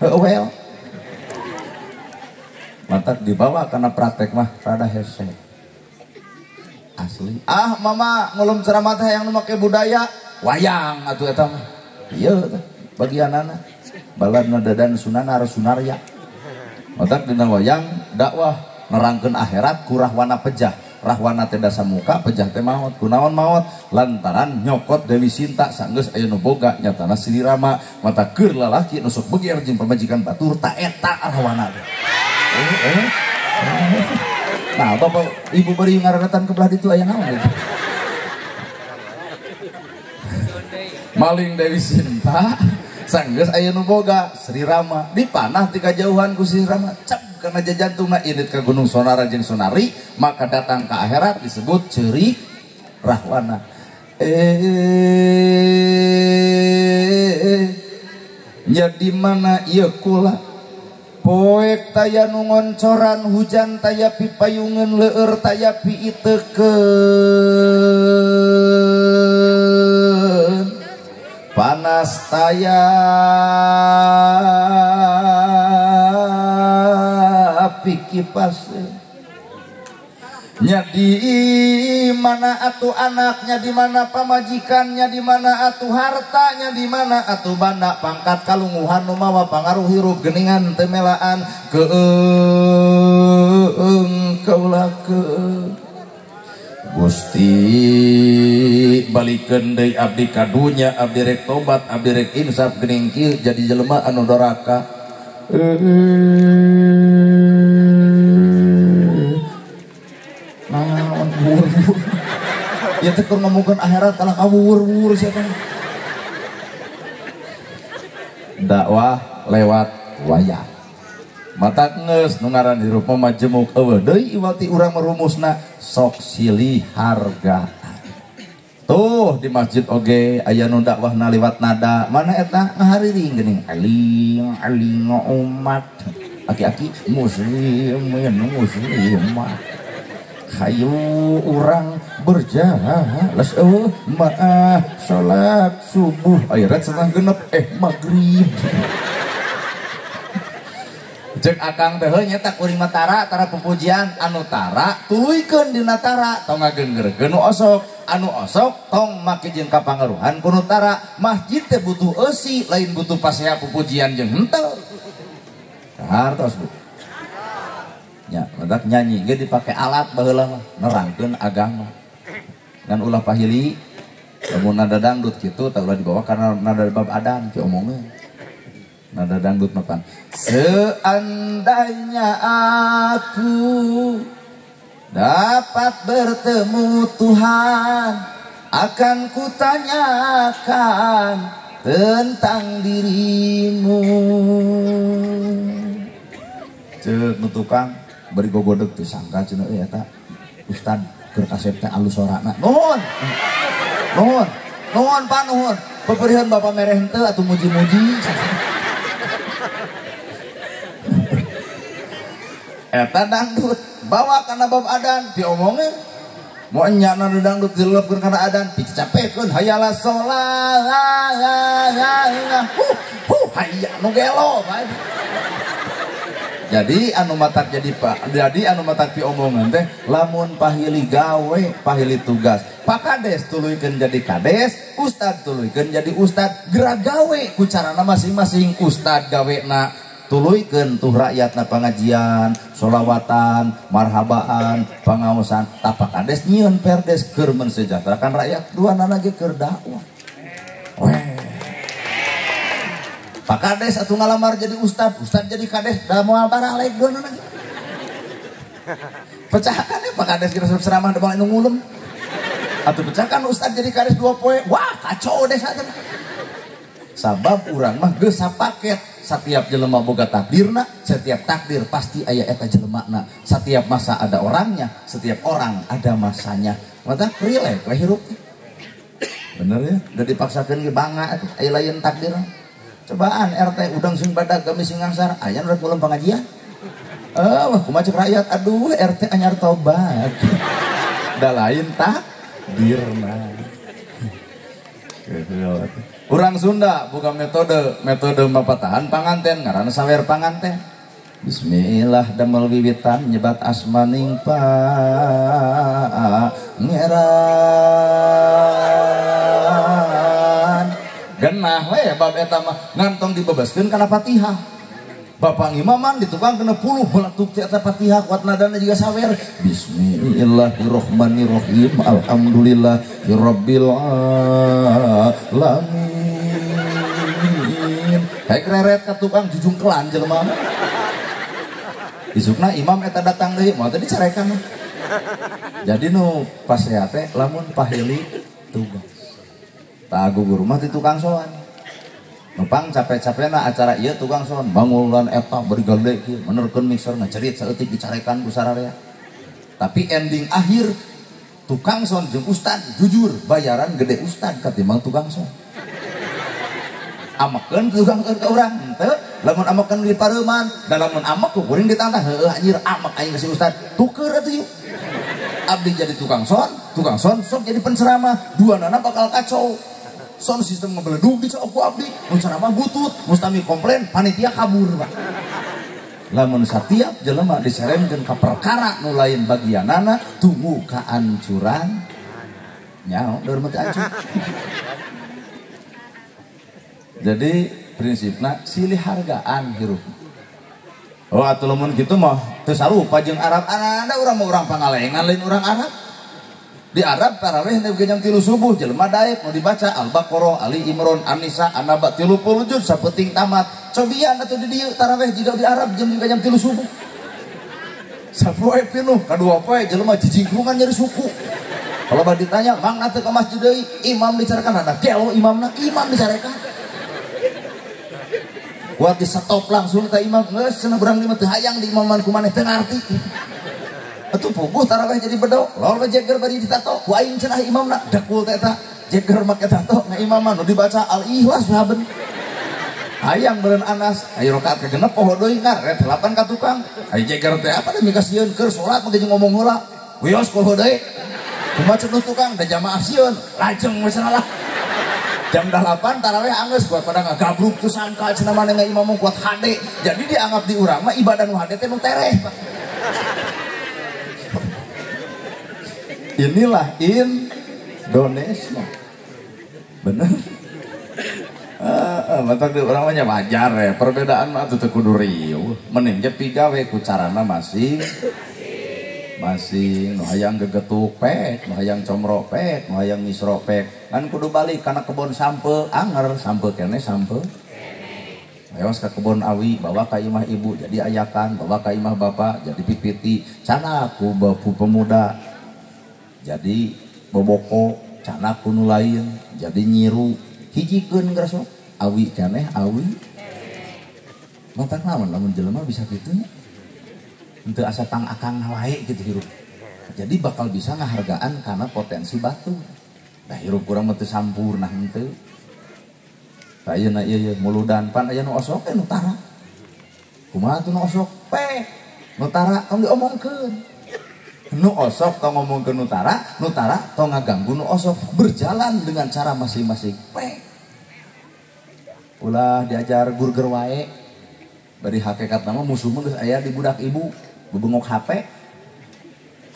Heueuh well. Mantak dibawa karena praktek mah rada hese. Asli. Ah mama ngulum ceramah teh yang nu make budaya wayang atuh eta mah. Ieu teh bagianana. Baladna dadan sunanar sunarya. Mantak dina wayang dakwah nerangkeun akhirat ku rahwana pejah. Rahwana teh dasamuka, pejah teh maot. Kunaon maot? Lantaran nyokot Dewi Sinta sanggeus aya nu boga nyatana Sri Rama mata keur lalaki nu sok beger jeung pamajikan batur ta eta rahwana teh. Nah, bapak ibu beri ngareretan ke belah ditu aya naon gitu. Maling Dewi Sinta sanggeus aya nu boga Sri Rama dipanah ti kajauhan ku Sri Rama. Cep. kana jajantungna indit ka Gunung Sonara jeung Sonari, maka datang ke akhirat disebut ceurik rahwana. Nya di mana ieu kula poek taya nu ngoncoran hujan taya pipayungeun leueur taya piitekeun panas taya pikipaseun. Nya di mana atuh anaknya, di mana pamajikannya, di mana atuh hartanya, di mana atuh banda pangkat kalunguhan nu mawa pangaruh hirup geningan teu melaan keung kaula keung. Gusti balikeun deui abdi ka dunya, abdi rek tobat, abdi rek insaf geuning kieu jadi jelema anu doraka. Naon wur-wur. Ya teh keur ngomongkeun akhirat kalah kawur-wur sia teh. Dakwah lewat wayang. Mata geus nu ngaran hirup mah majemuk eueuh deui iwati urang merumusna sok silih harga. Tuh di masjid oge aya nu dakwahna lewat nada. Mana eta ngahariring geuning aling aling umat. Aki-aki muslimin muslimat. Hayu urang berjalan eueuh maah salat subuh akhirat setengah genep maghrib. Cek akang teh heuh nya kuring mah tara tara pupujian anu tara tuluykeun dina tara tong ngagenggerkeun nu osok anu osok tong make jeung kapangaruhan ku nu tara. Masjid teh butuh eusi lain butuh pasea pupujian jeung henteu. Hartos Bu. Ya, matak nyanyi ge dipake alat baheula mah nerangkeun agama. Ngan ulah pahili lamun nada dangdut kitu tah ulah dibawa karena nada bab adan ki omongeun. Nada dangdut mah pan seandainya aku dapat bertemu Tuhan akan kutanyakan tentang dirimu. Ceuk nu tukang bari gogodeg teu sangka cenah euy eta ustad keur kasep teh alus sorana. Nuhun. Nuhun. Nuhun Pak nuhun. Peperihan bapak mereh henteu atuh muji-muji. Eta dangdut bawa kana bab adan diomongin. Mau nyana dangdut dilelepkeun kana adan dicapekeun hayala sholat. Huh hayya nu gelo bae. Jadi anu matak jadi pak, jadi anu matak diomongan teh lamun pahili gawe, pahili tugas. Pak Kades tuluykeun jadi kades, ustad tuluykeun jadi ustad, gerak gawe ku carana masing-masing. Ustad gawena tuluykeun tuh rakyatna pengajian, solawatan, marhabaan, pangaosan. Tah Pak Kades nyieun perdes keur mensejahterakan rakyat, duanana ge keur dakwah. Weh. Pak Kades atuh ngalamar jadi ustad, ustad jadi kades, da moal baralek duanana ge. Pecahkan ya Pak Kades kira ceramah da moal nu ngulem. Atuh pecahkan ustad jadi kades 2 poe, wah kacau desa teh. Sabab urang mah geus sapaket, setiap jelema boga takdirna, setiap takdir pasti aya eta jelemana. Setiap masa ada orangnya, setiap orang ada masanya. Mata rileks we hirup. Bener ya, udah dipaksakeun ge bangga atuh aya lain takdir. Cobaan RT udang sing badag kami sing ngangsar, aya nu rek ulem pengajian. Wah kumaha cek rakyat, aduh RT anyar tobat. Da lain takdirna. Urang Sunda buka metode mapatahan panganten ngaranna sawer panganten. Bismillah damel wiwitan nyebat asmaning pangeran. Genah we bab eta mah ngantong dibebaskeun kana Fatihah. Bapak ngimaman di tukang 60 meletuk ti eta Fatihah kuat nadana juga sawer. Bismillahirrahmanirrahim. Alhamdulillahirabbil alamin. Haek reret ka tukang jujungkelan jelema. Isukna imam eta datang deui moal teh dicarekan. Jadi nu pasea teh lamun pahili tugas. Tah gugur mah ti tukang soan. Nupang capek-capekna acara ieu tukang sound bangulan eta bari gede kieu menerkeun mixer ngacerit saeutik dicarekan ku sararea. Tapi ending akhir tukang sound jeung ustad jujur bayaran gede ustad katimbang tukang sound. Amekeun tukang sound ka urang henteu, lamun amekeun di pareuman, da lamun amek ku kuring ditantang heueuh anjir amek aing ka si ustad tuker atuh yuk. Abdi jadi tukang sound sok jadi penceramah, dua nana bakal kacau. Sound sistem ngebeledug dicok ku abdi, nu ceramah butut, mustami komplain, panitia kabur pak. Lamun satiap jelema diseremkeun ka perkara nu lain bagianana tunggu kaancuran nyaho leur mah teu ancur. Jadi prinsipna silih hargaan hirup. Oh atuh lamun kitu mah teu sarupa jeung Arab. Anda urang mah urang Pangalengan lain urang Arab. Di Arab tarawih teh jam 3 subuh jelema daek mau dibaca Al-Baqarah, Ali Imran, An-Nisa, An-Naba 30 juz sapeuting tamat. Cobian atuh di dieu tarawih jiga di Arab jam juga jam 3 subuh. Sapoe pinuh kadua poe jelema jijingkungan nyeri suku. Kalau bade ditanya, "Mang atuh ka masjid deui?" Imam dicarekan ada gelo imamna, imam dicarekan. Kuat di stop langsung teh imam geus cenah urang di mah teu hayang di imaman ku maneh teu ngarti. Atuh puguh tarawih jadi bedok, lol jeger bari ditato, ku aing cenah imamna dekul teh eta, jeger make tato ngaimaman nu dibaca Al-Ikhlas saben. Hayang beureun Anas, ayo rakaat kagenep poho deui ngaret 8 ka tukang. Ayo jeger teh apa teh mikasieun keur salat mah jeung ngomong heula. Wios poho deui. Kumaha cenah tukang da jamaah sieun, lajeng we cenah lah. Jam 8 tarawih anggeus kuat pada ngagabruk tuh sangka cenah maneh ngaimam kuat hade. Jadi dianggap di urang mah ibadah nu hade teh nu tereh, Pak. Inilah Indonesia. Bener. Matak di urang mah wajar ya. Perbedaan mah teu kudu riuh. Mending ge pigawe ku carana masing masing. Nu hayang gegetuk pek, nu hayang comro pek, nu hayang ngisro pek. Kan kudu balik kana kebon sampe, anger sampe kene sampe. Ayo ka kebon awi, bawa ka imah ibu jadi ayakan, bawa ka imah bapak jadi pipiti. Cana ku bapu pemuda jadi boboko, cana ku nu lain jadi nyiru. Hijikeun geus awi keneh awi. Matak naon lamun jelema bisa kitu nya. Henteu asa pang akang wae gitu hirup. Jadi bakal bisa ngahargaan karena potensi batu. Nah hirup kurang mah teu sampurna henteu. Tah ayeuna ieu ye muludan pan aya nu osok nu tara. Kumaha tuh nu osok? Pek. Nu tara tong diomongkeun. Nu osok tong ngomongkeun nu tara, nu tara tong ngaganggu nu osok. Berjalan dengan cara masing-masing. Pek. Ulah diajar gurger wae. Bari hakikat nama musuh mah geus aya di budak ibu. Bebengok HP.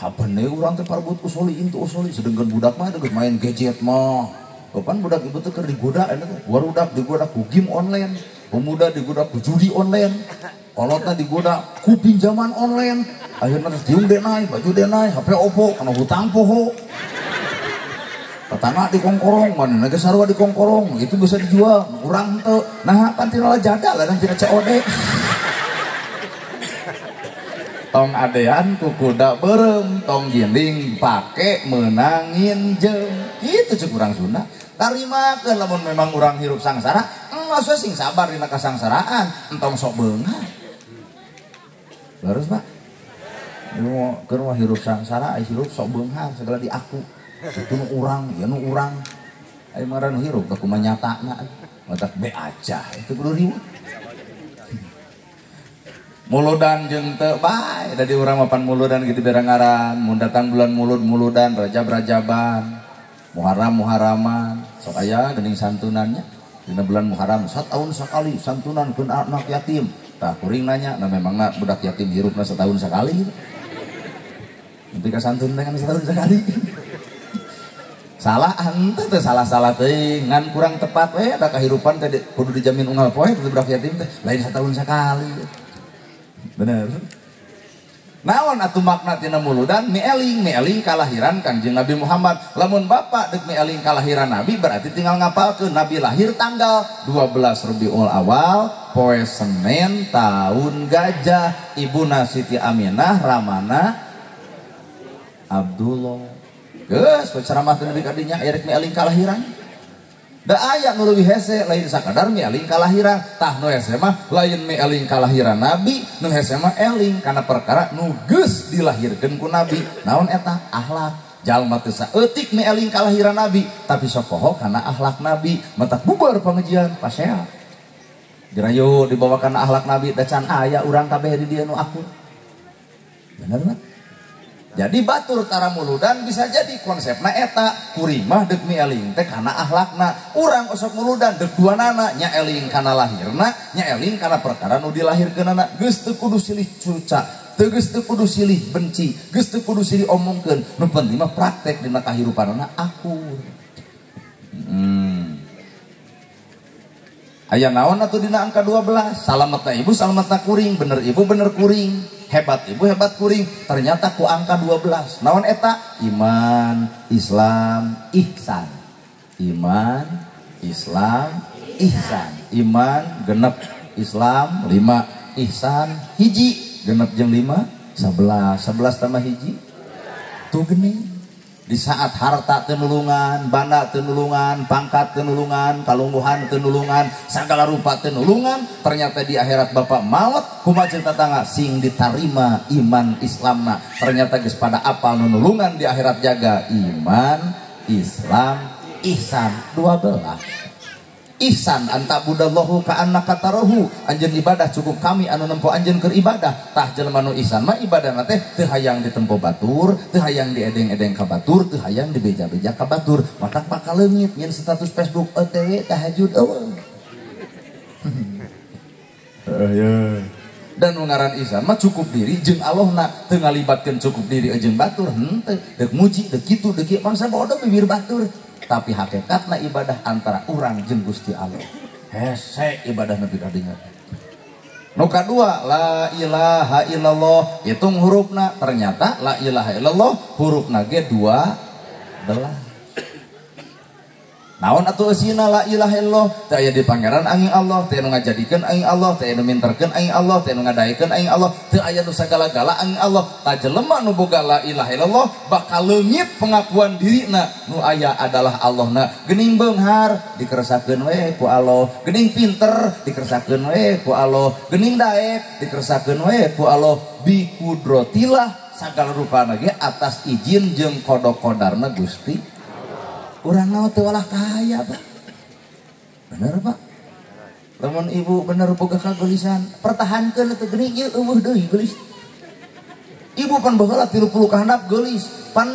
Hapeun urang teh parebut usoli intu usoli sedengkeun budak mah geus main gadget mah. Kapan budak ibu teh keur digoda eta teh. Warudak digoda ku game online, pemuda digoda ku judi online, kolotna digoda ku pinjaman online. Akhirna teh tiung denai, baju denai, HP Oppo, kana hutang poho. Tetangga dikongkorong, manehna ge sarua dikongkorong, itu bisa dijual, urang teu. Nah, pan tina jada lah tina COD. Tong adean ku kuda beureum, tong ginding pake meunangin jeung. Kitu ceuk urang Sunda. Tarimakeun lamun memang urang hirup sangsara, enggeus we sing sabar dina kasangsaraan, entong sok beunghar. Leres, Pak. Ieu keur mah hirup sangsara, ai hirup sok beunghar segala diaku. Itu nu urang, ieu nu urang. Ai mah nu hirup kumaha nyatana. Matak be aja, itu kudu riweuh. Muludan jeung teu bae, da di urang mah pan muludan kitu berangaran, mun datang bulan mulud muludan, rajab rajaban, muharram muharraman, sok aya geuning santunannya. Dina bulan Muharram satahun sakali santunan keun anak yatim. Tah kuring nanya, nah memangna budak yatim hirupna setahun sekali gitu. Nanti ka santun teh kan setahun sekali. Salah henteu teh salah-salah teuing, ngan kurang tepat we da kahirupan teh kudu dijamin unggal poe teh budak yatim teh lain setahun sekali. Bener. Naon atuh makna tina muludan mieling kalahiran Kangjeng Nabi Muhammad. Lamun bapak deuk mieling kalahiran Nabi berarti tinggal ngapalkeun Nabi lahir tanggal 12 Rabiul Awal poe Senin tahun gajah, ibuna Siti Aminah ramana Abdullah. Geus ceramah teh nepi ka dinya rek mieling kalahiran. Da aya nu leuwih hese lain sakadar mieling kalahiran. Tah nu hese mah lain mieling kalahiran nabi, nu hese mah eling kana perkara nu geus dilahirkeun ku nabi. Naon eta? Akhlak. Jalma teu saeutik mieling kalahiran nabi, tapi sok poho kana akhlak nabi. Matak bubar pangajian pasea. Jerayo dibawa kana akhlak nabi da can aya urang kabeh di dieu nu akur. Bener mah? Jadi batur tara muludan bisa jadi konsepna eta kuring mah deuk mieling teh kana akhlakna. Urang osok muludan deuk duanana nya eling kana lahirna, nya eling kana perkara nu dilahirkeunana. Geus teu kudu silih cuca, teu geus teu kudu silih benci, geus teu kudu silih omongkeun. Nu penting mah praktek dina kahirupanana akur. Aya naon atuh dina angka 12? Salametna ibu, salametna kuring, bener ibu bener kuring. Hebat ibu hebat kuring, ternyata ku angka 12. Naon eta? Iman, Islam, ihsan. Iman, Islam, ihsan. Iman genep, Islam 5, ihsan hiji, genep jeung 5 11. 11 tambah hiji tuh geuning. Di saat harta teu nulungan, banda teu nulungan, pangkat teu nulungan, kalungguhan teu nulungan, sagala rupa teu nulungan, ternyata di akhirat bapak maot kumaha jeung tatangga sing ditarima iman Islamna. Ternyata geus pada apal nu nulungan di akhirat jaga iman, Islam, ihsan 12. Ihsan antabudallahu ka annaka tarahu, anjeun ibadah cukup kami anu nempo anjeun keur ibadah. Tah jelema nu ihsan mah ibadahna teh teu hayang ditempo batur, teu hayang diedeng-edeng ka batur, teu hayang dibeja-beja ka batur. Matak bakal leungit nyen status Facebook OTW tahajud eueuh. Heeh. Dan nu ngaran ihsan mah cukup diri jeung Allahna, teu ngalibatkeun cukup diri jeung batur, henteu. Deuk muji, deuk kitu, deuk kieu mangsa bodoh bibir batur. Tapi hakikatna ibadah antara urang jeung Gusti Allah. Hese ibadah nepi ka dinya. Nu kadua la ilaha illallah, hitung hurufna, ternyata la ilaha illallah hurufna ge 12. Naon atuh eusina la ilaha illallah? Teu aya di pangeran angin Allah, teu anu ngajadikeun angin Allah, teu anu minterkeun angin Allah, teu anu ngadaekeun angin Allah, teu aya nu sagala-gala angin Allah. Tah jelema nu boga la ilaha illallah bakal leungit pengakuan dirina nu aya adalah Allahna. Geuning beunghar dikeresakeun we ku Allah, geuning pinter dikeresakeun we ku Allah, geuning daek dikeresakeun we ku Allah. Bi kudrotillah sagala rupana ge atas izin jeung qada-qadarna Gusti. Urang naon teu walah kaya, Pak. Bener, Pak? Lamun ibu bener boga kageulisan, pertahankeun teu geuning ieu eueuh deui geulis. Ibu pan baheula 30 ka handap geulis, pan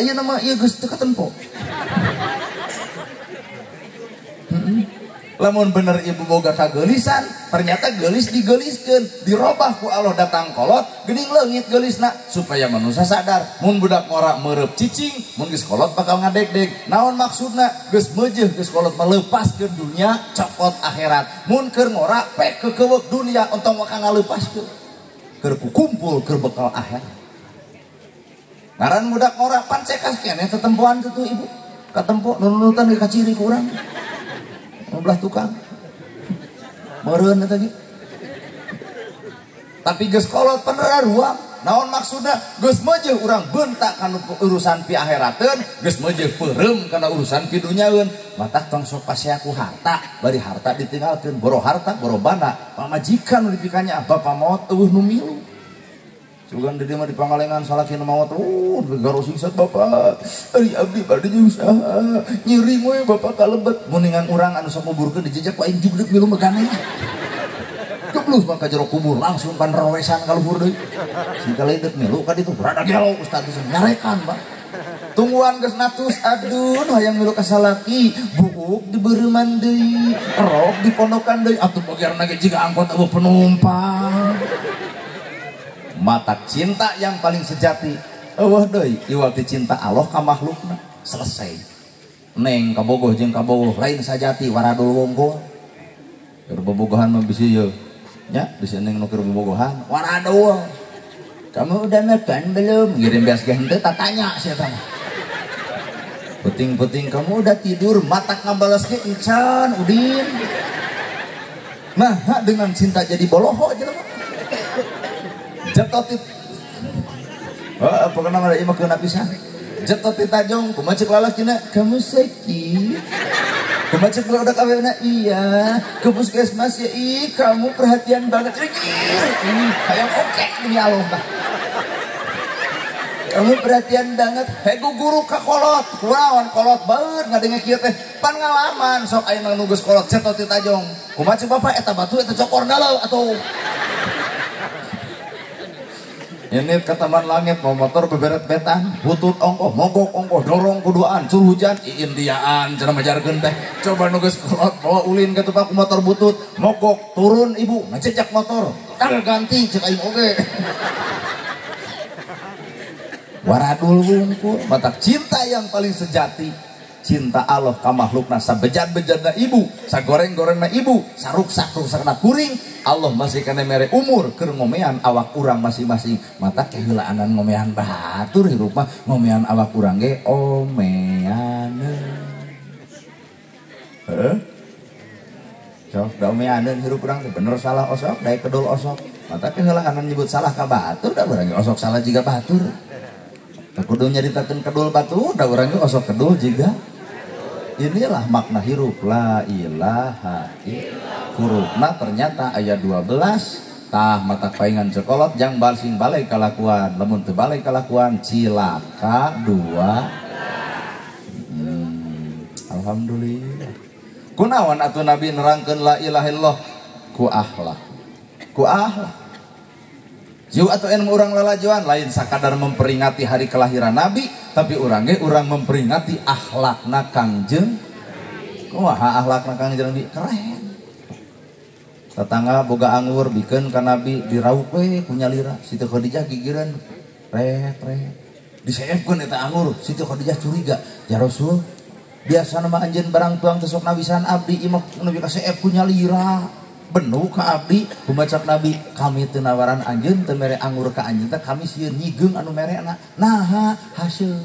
ayeuna mah ieu geus teu katempo. Lamun bener ibu boga kageulisan, ternyata geulis digeliskeun, dirobah ku Allah datang kolot, geuning leungit geulisna supaya manusia sadar mun budak ngora meureub cicing, mun geus kolot bakal ngadegdeg. Naon maksudna? Geus meujeuh geus kolot melepaskeun dunia, cokot akhirat. Mun keur ngora pek kekeuweuk dunia entong waka ngaleupaskeun. Keur kukumpul keur bekal akhirat. Ngaran budak ngora pan cekas keneh tetempoan kitu ibu. Katempo nunutan ge kaciri ku urang. Belah tukang meureun eta ge. Tapi geus kolot penerar ruang. Naon maksudna? Geus meujeuh urang bentak kana urusan pi akhirateun, geus meujeuh peureum kana urusan pi dunyaeun. Matak tong sok pasea ku harta, bari harta ditinggalkeun, boro harta boro bana, pamajikan nu dipikanya bapa maot eueuh nu milu. Sugan di dieu mah di Pangalengan salaki nu maot, garo singsat bapak. Ari abdi bade jeung saha? Nyeri we bapak kalebet. Muningan urang anu sok nguburkeun dijejak ku aing jugdeg milu megane. Geblus mah ka jero kubur langsung pan rowesan ka luhur deui. Si kaleudeup milu ka ditu rada gelo ustaz teh nyarekan, Pak. Tungguan geus natus, aduh nu hayang milu ka salaki, buuk dibeureman deui, rok dipondokan deui, atuh bagiarna ge jiga angkot eueuh penumpang. Mata cinta yang paling sejati eueuh deui iwal ti cinta Allah ka makhlukna selesai. Neng kabogoh jeung kabogoh lain sajati waradul wongkol. Keur bobogohan mah bisi ieu nya bisi neng nu keur bobogohan waradul. Kamu udah makan belum? Ngirim beas ge henteu tatanya sia tah. Puting-puting kamu udah tidur matak ngabales ge encan udin. Nah dengan cinta jadi boloho jelema. Jetotit, pokoknya mah ieu mah keuna pisan. Jetot ti tajong, kumaha ceuk lalakina, kamu sakit. Kumaha cek udah kawena iya, ke puskesmas ya ih kamu perhatian banget. Ih, hayang oke demi Allah bah. Kamu perhatian banget. Hego guru ka kolot, kunaon kolot baeud ngadenge kieu teh. Pan ngalaman sok aya nu geus kolot cetot ti tajong. Kumaha cek bapak eta batu eta cokor dalau atuh. Ini ke taman langit mau motor beberet betan, butut ongkoh, mogok ongkoh, dorong kuduan, cur hujan, Indiaan, cenah majarkeun teh. Coba nu geus kolot bawa ulin ke tukang motor butut, mogok, turun ibu, ngejejak motor, tang ganti cek aing oge. Waradul wungkul, matak cinta yang paling sejati, cinta Allah ka makhlukna sabejan-bejanna ibu, sagoreng-gorengna ibu, saruksak-ruksakna kuring, Allah masih kena mere umur keur ngomean awak urang masing-masing. Mata keheulaanan ngomean batur hirup mah ngomean awak urang ge omeaneun. Heeh. Sok da omeaneun hirup urang teh bener salah osok, daek kedul osok. Mata keheulaanan nyebut salah ka batur da urang ge osok salah jiga batur. Teu kudu nyaritakeun kedul batur da urang ge osok kedul jiga. Inilah makna hirup la ilaha illallah. Hurufna ternyata ayat 12 tah mata paingan cekolot jang balsing balai kalakuan lamun teu balai kalakuan cilaka dua. Alhamdulillah. Kunaon atuh Nabi nerangkeun la ilaha illallah ku akhlak. Ku akhlak. Jiu atau ilmu urang lalajoan lain sakadar memperingati hari kelahiran Nabi, tapi urang ge urang memperingati akhlakna Kangjeng. Kumaha akhlakna Kangjeng Nabi? Keren. Tetangga boga anggur bikeun ka Nabi diraup we ku nyalira. Siti Khadijah gigireun ret ret. Diseepkeun eta anggur, Siti Khadijah curiga, "Ya Rasul, biasana mah anjeun barang tuang teh sok nawisan abdi imah nu kaseep ku nyalira." Benu ka abdi kumacak Nabi kami teu nawaran anjeun teu mere anggur ka anjeun teh kami sieun nyigeung anu merena naha haseum.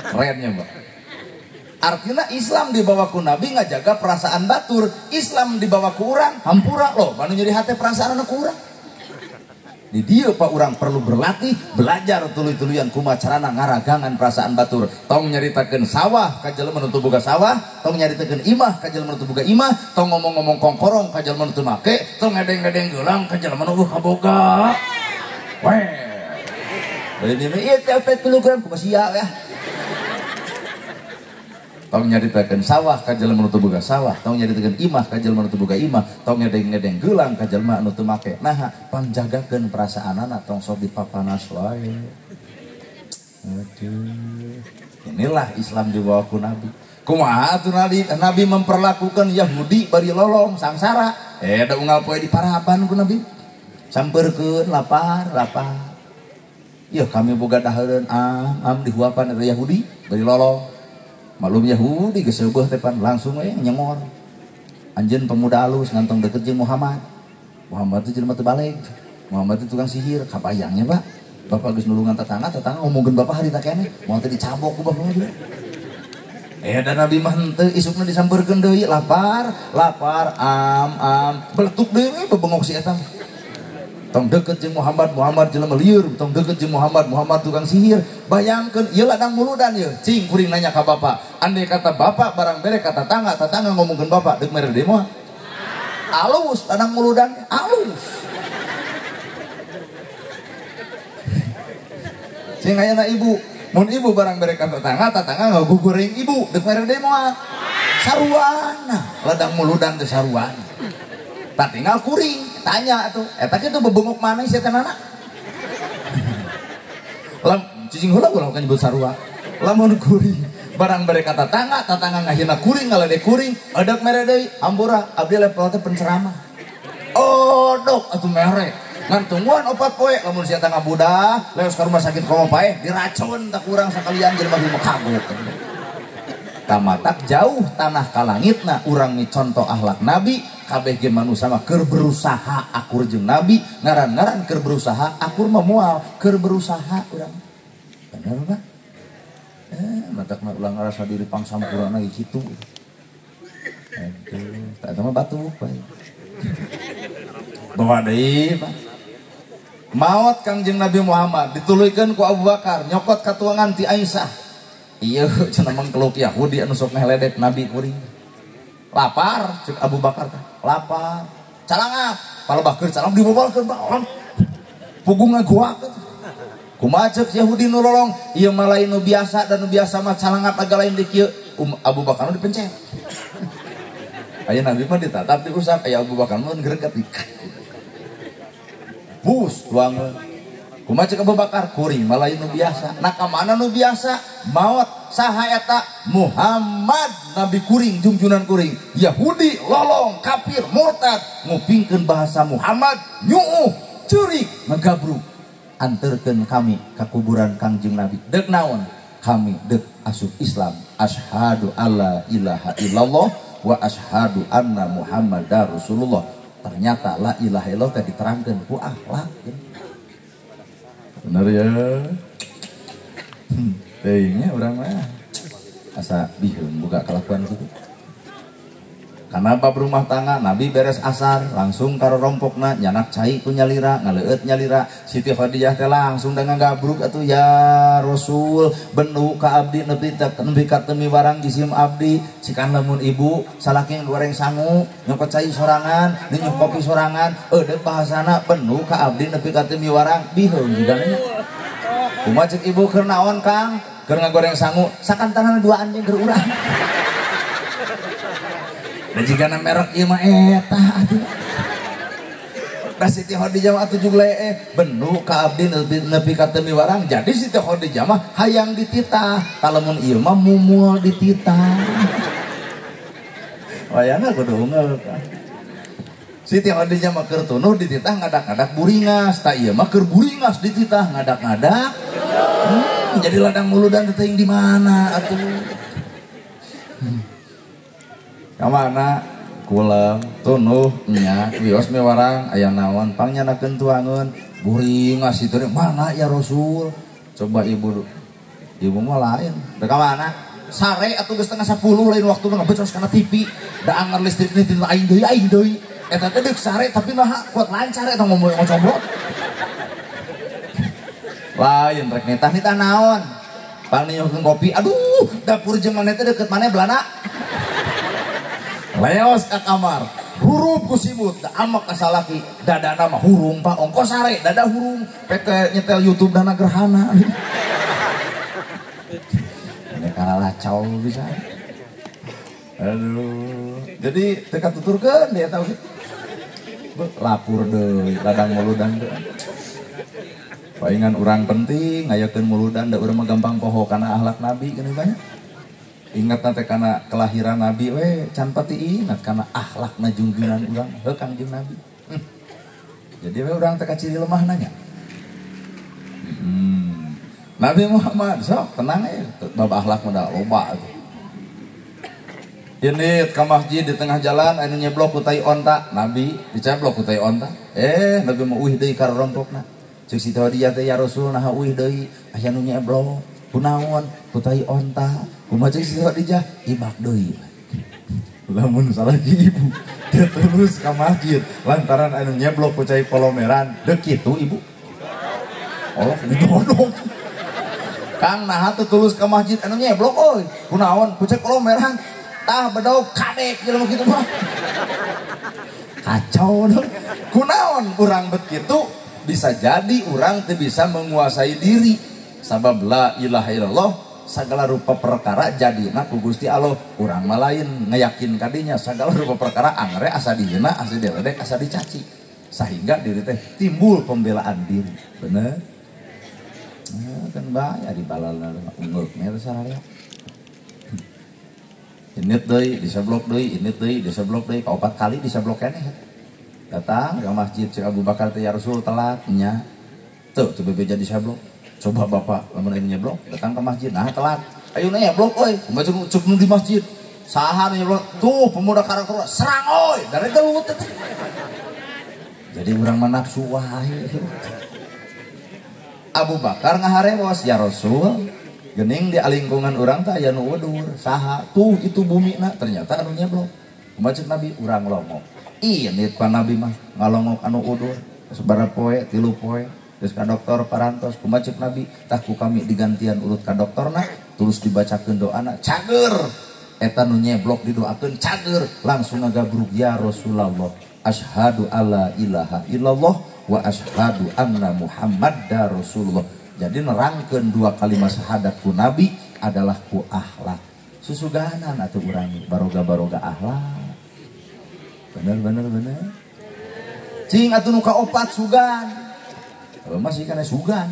Kerennya Mbak. Artinya Islam dibawa ku Nabi ngajaga perasaan batur, Islam dibawa ku urang hampura loh manu nyeri hate perasaan anu ku urang. Di dieu pak urang perlu berlatih belajar tuluy-tuluyan kumaha carana ngaragangan perasaan batur. Tong nyaritakeun sawah ka jelema nu teu boga sawah, tong nyaritakeun imah ka jelema nu teu boga imah, tong ngomong-ngomong kongkorong ka jelema nu teu make, tong ngedeng-ngedeng geulang ka jelema nu kaboga. Weh. Ini ieu teh 40 gram kumaha sia ya. Tong nyaritakeun sawah ka jelema nu teu boga sawah, tong nyaritakeun imah ka jelema nu teu boga imah, tong ngedeng-ngedeng geulang ka jelema nu teu make. Naha pangjagakeun perasaanana tong sok dipapanas wae. Aduh. Inilah Islam dibawa ku Nabi. Kumaha atuh Nabi memperlakukan Yahudi bari lolong sangsara. Da unggal poe diparapan ku Nabi. Sampeurkeun lapar, lapar. Yeuh kami boga daheureun am dihuapan eta Yahudi bari lolong. Maklum Yahudi geus seubeah teh pan langsung we nyengor. Anjeun pemuda alus ngantong deket jeung Muhammad. Muhammad teh jelema teu baleg. Muhammad teh tukang sihir, kabayangnya Pak. Bapak geus nulungan tetangga, tetangga ngomongkeun bapak harita keneh, moal teh dicabok ku bapak mah. Da Nabi mah henteu isukna disampeurkeun deui lapar, lapar am beletuk deui bebengok si eta. Tong deket jeung Muhammad, Muhammad jelema lieur, tong deket jeung Muhammad, Muhammad tukang sihir. Bayangkeun ieu ladang muludan ieu. Cing kuring nanya ka bapak. Andai kata bapak barang bere ka tetangga, tetangga ngomongkeun bapak deuk mere deui moal. Alus ladang muludan, alus. Cing ayana ibu, mun ibu barang bere ka tetangga, tetangga ngaguguring ibu deuk mere deui moal. Saruana, ladang muludan teh saruana. Tak tinggal kuring tanya tuh, eta kitu bebengok mana sih teh nana? Lam cicing heula ulah kan nyebut sarua. Lamun kuring barang bere ka tetangga, tetangga ngahina kuring ngaledek kuring, edek mere deui, hampura abdi level teh penceramah. Odok atuh mere. Ngan tungguan opat poe lamun sia teh ngabudah, leos ka rumah sakit komo paeh diracun tak kurang sakalian jelema mah kagok. Kamatak jauh tanah ka langitna urang micontoh akhlak Nabi. Kabeh ge manusia mah keur berusaha akur jeung Nabi, ngaran-ngaran keur berusaha akur mah moal, keur berusaha urang. Bener Pak? Matak mah ulah ngarasa diri pangsampurna ge kitu. Aduh, tah eta mah batuk bae. Bawa deui Pak. Maot Kangjeng Nabi Muhammad dituluykeun ku Abu Bakar, nyokot katuangan ti Aisyah. Ieu cenah mengkeluk Yahudi anu sok ngaheledek nabi kuring. Lapar cek Abu Bakar teh. Lapar. Calangap, palebahkeun calangap dibobolkeun bae. Pugung ngagoakeun. Kumaha cek Yahudi nu lolong, ieu mah lain nu biasa dan nu biasa mah calangap agak lain di kieu. Abu Bakar nu dipencet. Aya Nabi mah ditatap diusap, aya Abu Bakar mah greget. Bus tuangeun. Kumaha cek Abu Bakar kuring mah lain nu biasa. Nah ka mana nu biasa? Maot saha eta? Muhammad nabi kuring jungjunan kuring. Yahudi lolong kafir murtad ngupingkeun bahasa Muhammad nyuuh ceurik ngegabruk. Anterkeun kami ka kuburan Kangjeng Nabi. Deuk naon? Kami deuk asup Islam. Asyhadu alla ilaha illallah wa asyhadu anna Muhammadar Rasulullah. Ternyata la ilaha illallah teh diterangkeun ku akhlak. Bener ya. Teuingnya urang mah asa biheung buka kelakuan kitu. Karena bab rumah tangga Nabi beres asar langsung karo rompokna nyanak cai ku nyalira ngaleueut nyalira. Siti Khadijah teh langsung dengan gabruk atuh ya Rasul bendu ka abdi nepi ka teu miwarang jisim abdi cikan lamun ibu salaki goreng sangu nyokot cai sorangan nyuk kopi sorangan eudeuk bahasana bendu ka abdi nepi ka teu miwarang biheung jigana. Kumaha ceuk ibu keur naon Kang keur ngagoreng sangu sakantanana dua anjing keur urang. Da jigana merek ieu mah eta atuh. Da Siti Khadijah mah atuh jugle bendu ka abdi nepi ka teu miwarang. Jadi Siti Khadijah mah hayang dititah, kalamun ieu mah mumul dititah. Wayana kudu unggal. Siti Khadijah mah keur tunuh dititah ngadak-ngadak buringas, ta ieu mah keur buringas dititah ngadak-ngadak. Jadi ladang muludan teh di mana atuh. Kamana kulem tunuh nya wios miwarang aya naon pangyanakeun tuangeun buringas itu mana ya Rasul. Coba ibu ibu mah lain rek kamana sare atuh geus 9:30 lain waktu ngabecos kana TV da anger listrik ni tina aing deui eta teh deuk sare tapi mah kuat lancar eta ngomong ngocobrot lain rek nitah nitah naon pangniuhkeun kopi aduh dapur jeung maneh teh deukeut maneh belana. Leos ka kamar, hurup ku simut, da amak ka salaki, dadana mah hurung pak, ongkos sare, dada hurung, PT nyetel YouTube dana gerhana. Ini kalalacau bisa. Aduh, jadi teka tuturkeun dia tahu. Lapur deui, ladang muludan deui. Paingan urang penting, ngayakeun muludan da urang mah gampang poho kana akhlak Nabi geuning banyak. Ingat nanti karena kelahiran Nabi we can pati ingat karena akhlakna jungjunan urang heuh Kangjeng Nabi. Jadi we urang teh kaciri lemah nanya. Nabi Muhammad sok tenang we bab akhlak mah da loba atuh. Ini ka masjid di tengah jalan anu nyeblok ku tai onta, Nabi diceblok ku tai onta. Nabi mah uih deui ka rompokna. Ceuk Siti Khadijah teh ya Rasul naha uih deui aya nu nyeblok kunaon ku tai onta. Kumaha ceuk Siti Khadijah ibak deui. Lamun salaki ibu teu tulus ka masjid lantaran anu nyeblok ku cai kolomeran deuk kitu ibu. Oh, ditodong. Kang naha teu tulus ka masjid anu nyeblok euy. Kunaon ku cai kolomeran tah bedog kadek jelema kitu mah. Kacau dong. Kunaon urang bet kitu bisa jadi urang teu bisa menguasai diri. Sabab la ilaha illallah segala rupa perkara jadina ku Gusti Allah. Urang mah lain ngayakin kadinya segala rupa perkara angre asa dihina, asa diledek, asa dicaci. Sehingga diri teh timbul pembelaan diri. Bener? Nah, kan bahaya di balalna unggul mer sararea. Init deui diseblok deui, init deui diseblok deui, kaopat kali diseblok keneh. Datang ke masjid cek Abu Bakar teh ya Rasul telat nya. Teu teu bebeja diseblok. Coba bapak lamun aya nyeblok datang ke masjid nah telat. Ayo nyeblok euy, kumaha cek di masjid. Saha nyeblok? Tuh pemuda karakter serang euy, dari gelut teh. Jadi urang mah nafsu wae. Abu Bakar ngaharewos ya Rasul, gening di lingkungan urang teh aya nu udur, saha? Tuh itu bumina ternyata anu nyeblok. Kumaha cek Nabi urang longok. Init pa Nabi mah ngalongok anu udur sabaraha poe, 3 poe. Geus ka dokter parantos kumaha ceuk Nabi tah ku kami digantian urut ka dokterna terus dibacakeun doana cager eta nu nyeblok didoakeun cager langsung ngagabruk ya Rasulullah asyhadu alla ilaha illallah wa asyhadu anna Muhammadar Rasulullah. Jadi nerangkeun dua kalimat syahadat ku Nabi adalah ku akhlak. Susuganan atuh urang baroga-baroga akhlak. Bener bener bener. Cing atuh nu kaopat sugan. Masih kana sugan.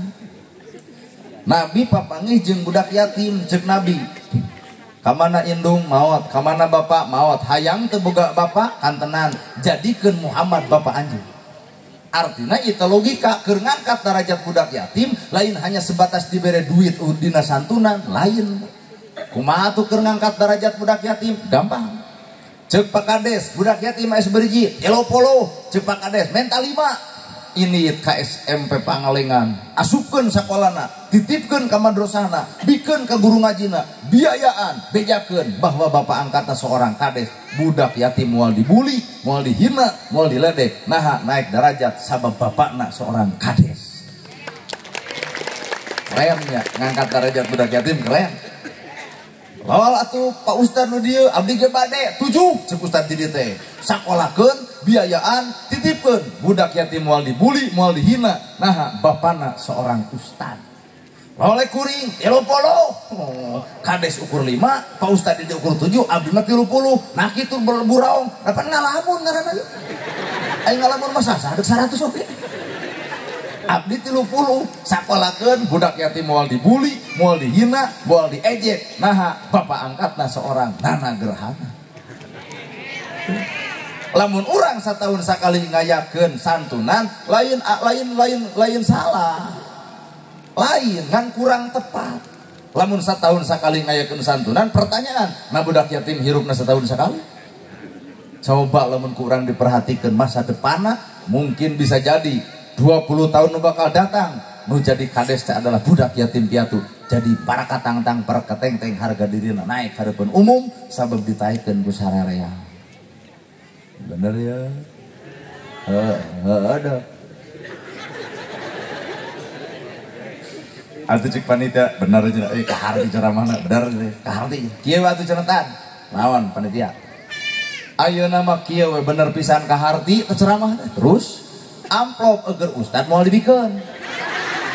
Nabi papanggih jeung budak yatim ceuk Nabi. Kamana indung maot, kamana bapak maot, hayang teu boga bapak kantenan, jadikeun Muhammad bapak anjeun. Artinya itu logika keur ngangkat derajat budak yatim lain hanya sebatas dibere duit dina santunan, lain. Kumaha tuh keur ngangkat derajat budak yatim? Gampang. Ceuk Pak Kades, budak yatim AS beriji, 30, ceuk Pak Kades menta 5. Ini KSMP Pangalengan, asupkeun sakolana, titipkeun ka madrasahna, bikeun ka guru ngajina, biayaan, bejakeun bahwa bapak angkatna seorang kades, budak yatim moal dibully, moal dihina, moal diledek, naha naik derajat sabab bapakna seorang kades. Keren ya, ngangkat derajat budak yatim keren. Lawal atuh Pak Ustad nu dieu abdi ge bade 7 ceuk Ustad di dieu teh. Sakolakeun, biayaan, titipkeun, budak yatim moal dibully, moal dihina, naha bapana seorang ustad. Lawal kuring 30. Oh, kades ukur 5, Pak Ustad di dieu ukur 7, abdi mah 30. Nah kitu buraong, dapat ngalamun ngaranna. Aing ngalamun mah sasah deuk 100 oge. Abdi 30, sakolakeun budak yatim moal dibully, moal dihina, moal diejek. Naha bapak angkatna seorang nana gerhana. Lamun urang satahun sakali ngayakeun santunan, lain lain lain lain salah. Lain kan kurang tepat. Lamun satahun sakali ngayakeun santunan, pertanyaan, nah budak yatim hirupna setahun sekali? Coba lamun kurang diperhatikan masa depanna, mungkin bisa jadi 20 tahun nu bakal datang nu jadi kades teh adalah budak yatim piatu. Jadi para katangtang para ketengteng harga dirina naik hareupeun umum sabab ditaekeun ku sararea. Bener ya? Heeh, heeh. Atuh cek panitia bener cenah euy kaharti ceramahna bener kaharti. Kieu atuh cenah tan. Naon panitia? Ayeuna mah kieu we bener pisan kaharti teh ceramahna. Terus amplop eger ustad moal dibikeun.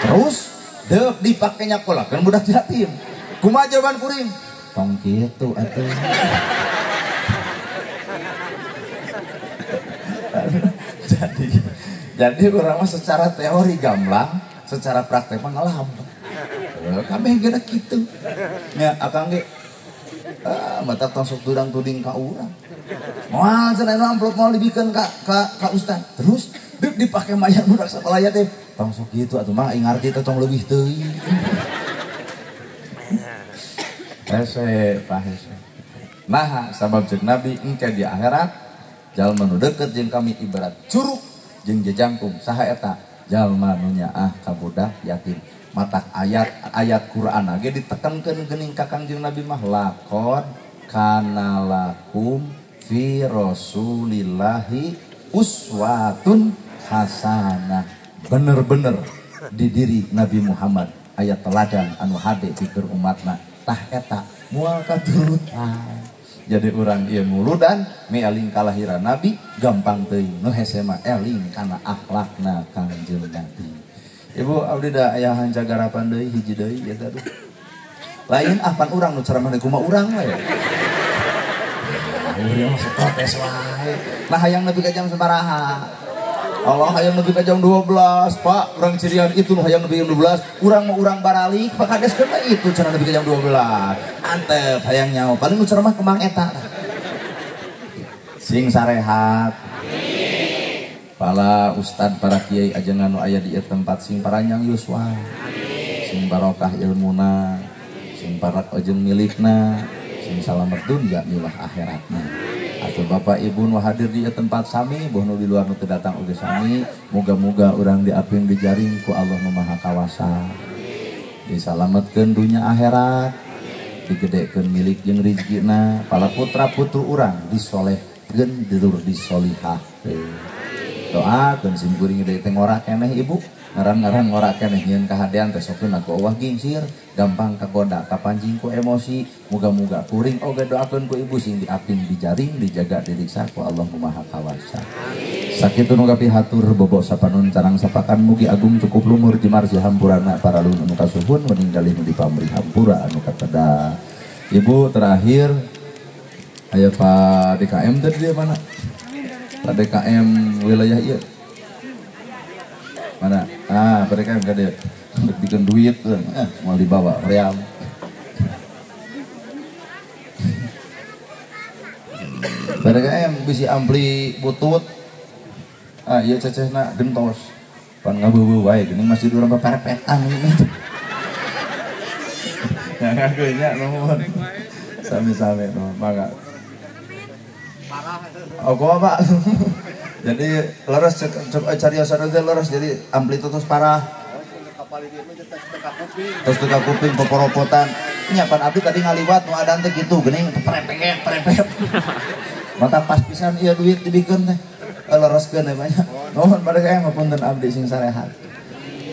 Terus deuk dipake nyakolakeun budak yatim. Kumaha jawaban kuring? Tong kitu atuh. Jadi urang mah secara teori gamblang, secara praktek mah ngalam. Kabeh geuna kitu. Nya akang ge mata tong sok tudang tuding ka urang. Moal cenah amplop moal dibikeun ka ustad. Terus deuk dipake mayar budak sakola yatim. Tong sok kitu atuh mah aing ngarti teh tong leuwih teuing. Hese Pak hese. Naha sabab ceuk Nabi engke di akhirat jalma nu deukeut jeung kami ibarat curug jeung jejangkung. Saha eta? Jalma nu nyaah ka budak yatim. Matak ayat Quran ge ditekankeun geuning ka Kangjeng Nabi mah laqad kana lakum fi rasulillahi uswatun hasanah. Bener-bener di diri Nabi Muhammad ayat teladan anu hade pikeun umatna. Tah eta moal katurutan. Jadi urang ieu muludan meeling kalahiran Nabi gampang teuing nu hese mah eling kana akhlakna Kangjeng Nabi. Ibu abdi da aya hanca garapan deui hiji deui ieu teh. Lain apan urang nu ceramah deui kumaha urang we. Urang mah protes wae. Nah hayang nepi ka jam sabaraha? Allah hayang nepi ka jam 12, Pak. Urang cirian itu nu hayang nepi jam 12, urang mah urang baralik, Pak Kades keur itu cenah nepi ka jam 12. Antep hayang nyaho, paling nu ceramah kemang eta. Sing sarehat. Amin. Pala ustad para kiai ajengan nu aya di ieu tempat sing paranjang yuswa. Amin. Sing barokah ilmuna, sing parak ojeng milikna, sing salamet dunya milah akhiratna. Atau bapak ibu nu hadir di tempat sami, boh nu di luar nu teu datang oge sami, moga-moga urang diaping dijaring ku Allah nu Maha Kawasa. Disalametkeun dunya akhirat, digedekeun milik jeung rezekina, para putra putri urang disolehkeun dilur disolihahkeun. Doakeun sim kuring deui teh ngora keneh ibu, Ngaran-ngaran ngora keneh nyieun kahadean teh sokeun ku euwah gingsir, gampang kagoda kapancing ku emosi, muga-muga kuring oge doakeun ku ibu sing diaping dijaring dijaga diriksa ku Allah nu Maha Kawasa. Sakitu nu kapihatur bobo sapanun carang sapakan mugi agung cukup lumur jemar hampurana para lun anu kasuhun meninggalih nu dipamri hampura anu kateda. Ibu terakhir aya Pak DKM tadi dia mana? Pak DKM wilayah ieu. Mana? Ah, Pak DKM kade bikin duit mau dibawa real. Pak DKM bisi ampli butut. Ah, ieu cecehna gentos. Pan ngabeubeut wae geuning masih urang parepetan ini. Ya ngaku nya nuhun. Sami-sami nuhun, mangga. Oh, kok Pak. Jadi leres cariosan teh leres jadi ampli terus parah. Terus teu kuping poporopotan. Nya pan abdi tadi ngaliwat nu adan teh kitu geuning prepet prepet. Mata pas pisan ieu duit dibikeun teh. Lereskeun we banyak. Nuhun pada kaya ngapunten abdi sing sarehat.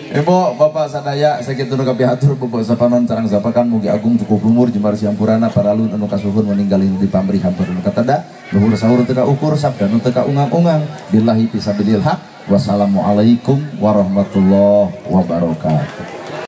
Ibu, bapak sadaya sakitu nu kapihatur bobo sapanon carang sapakan mugi agung cukup lumur jembar siampurana para lun anu kasuhun meninggalin di pamrih hampur anu katada luhur sahur teu ukur sabda nu teu ungang-ungang billahi fisabilil haq wassalamualaikum warahmatullahi wabarakatuh.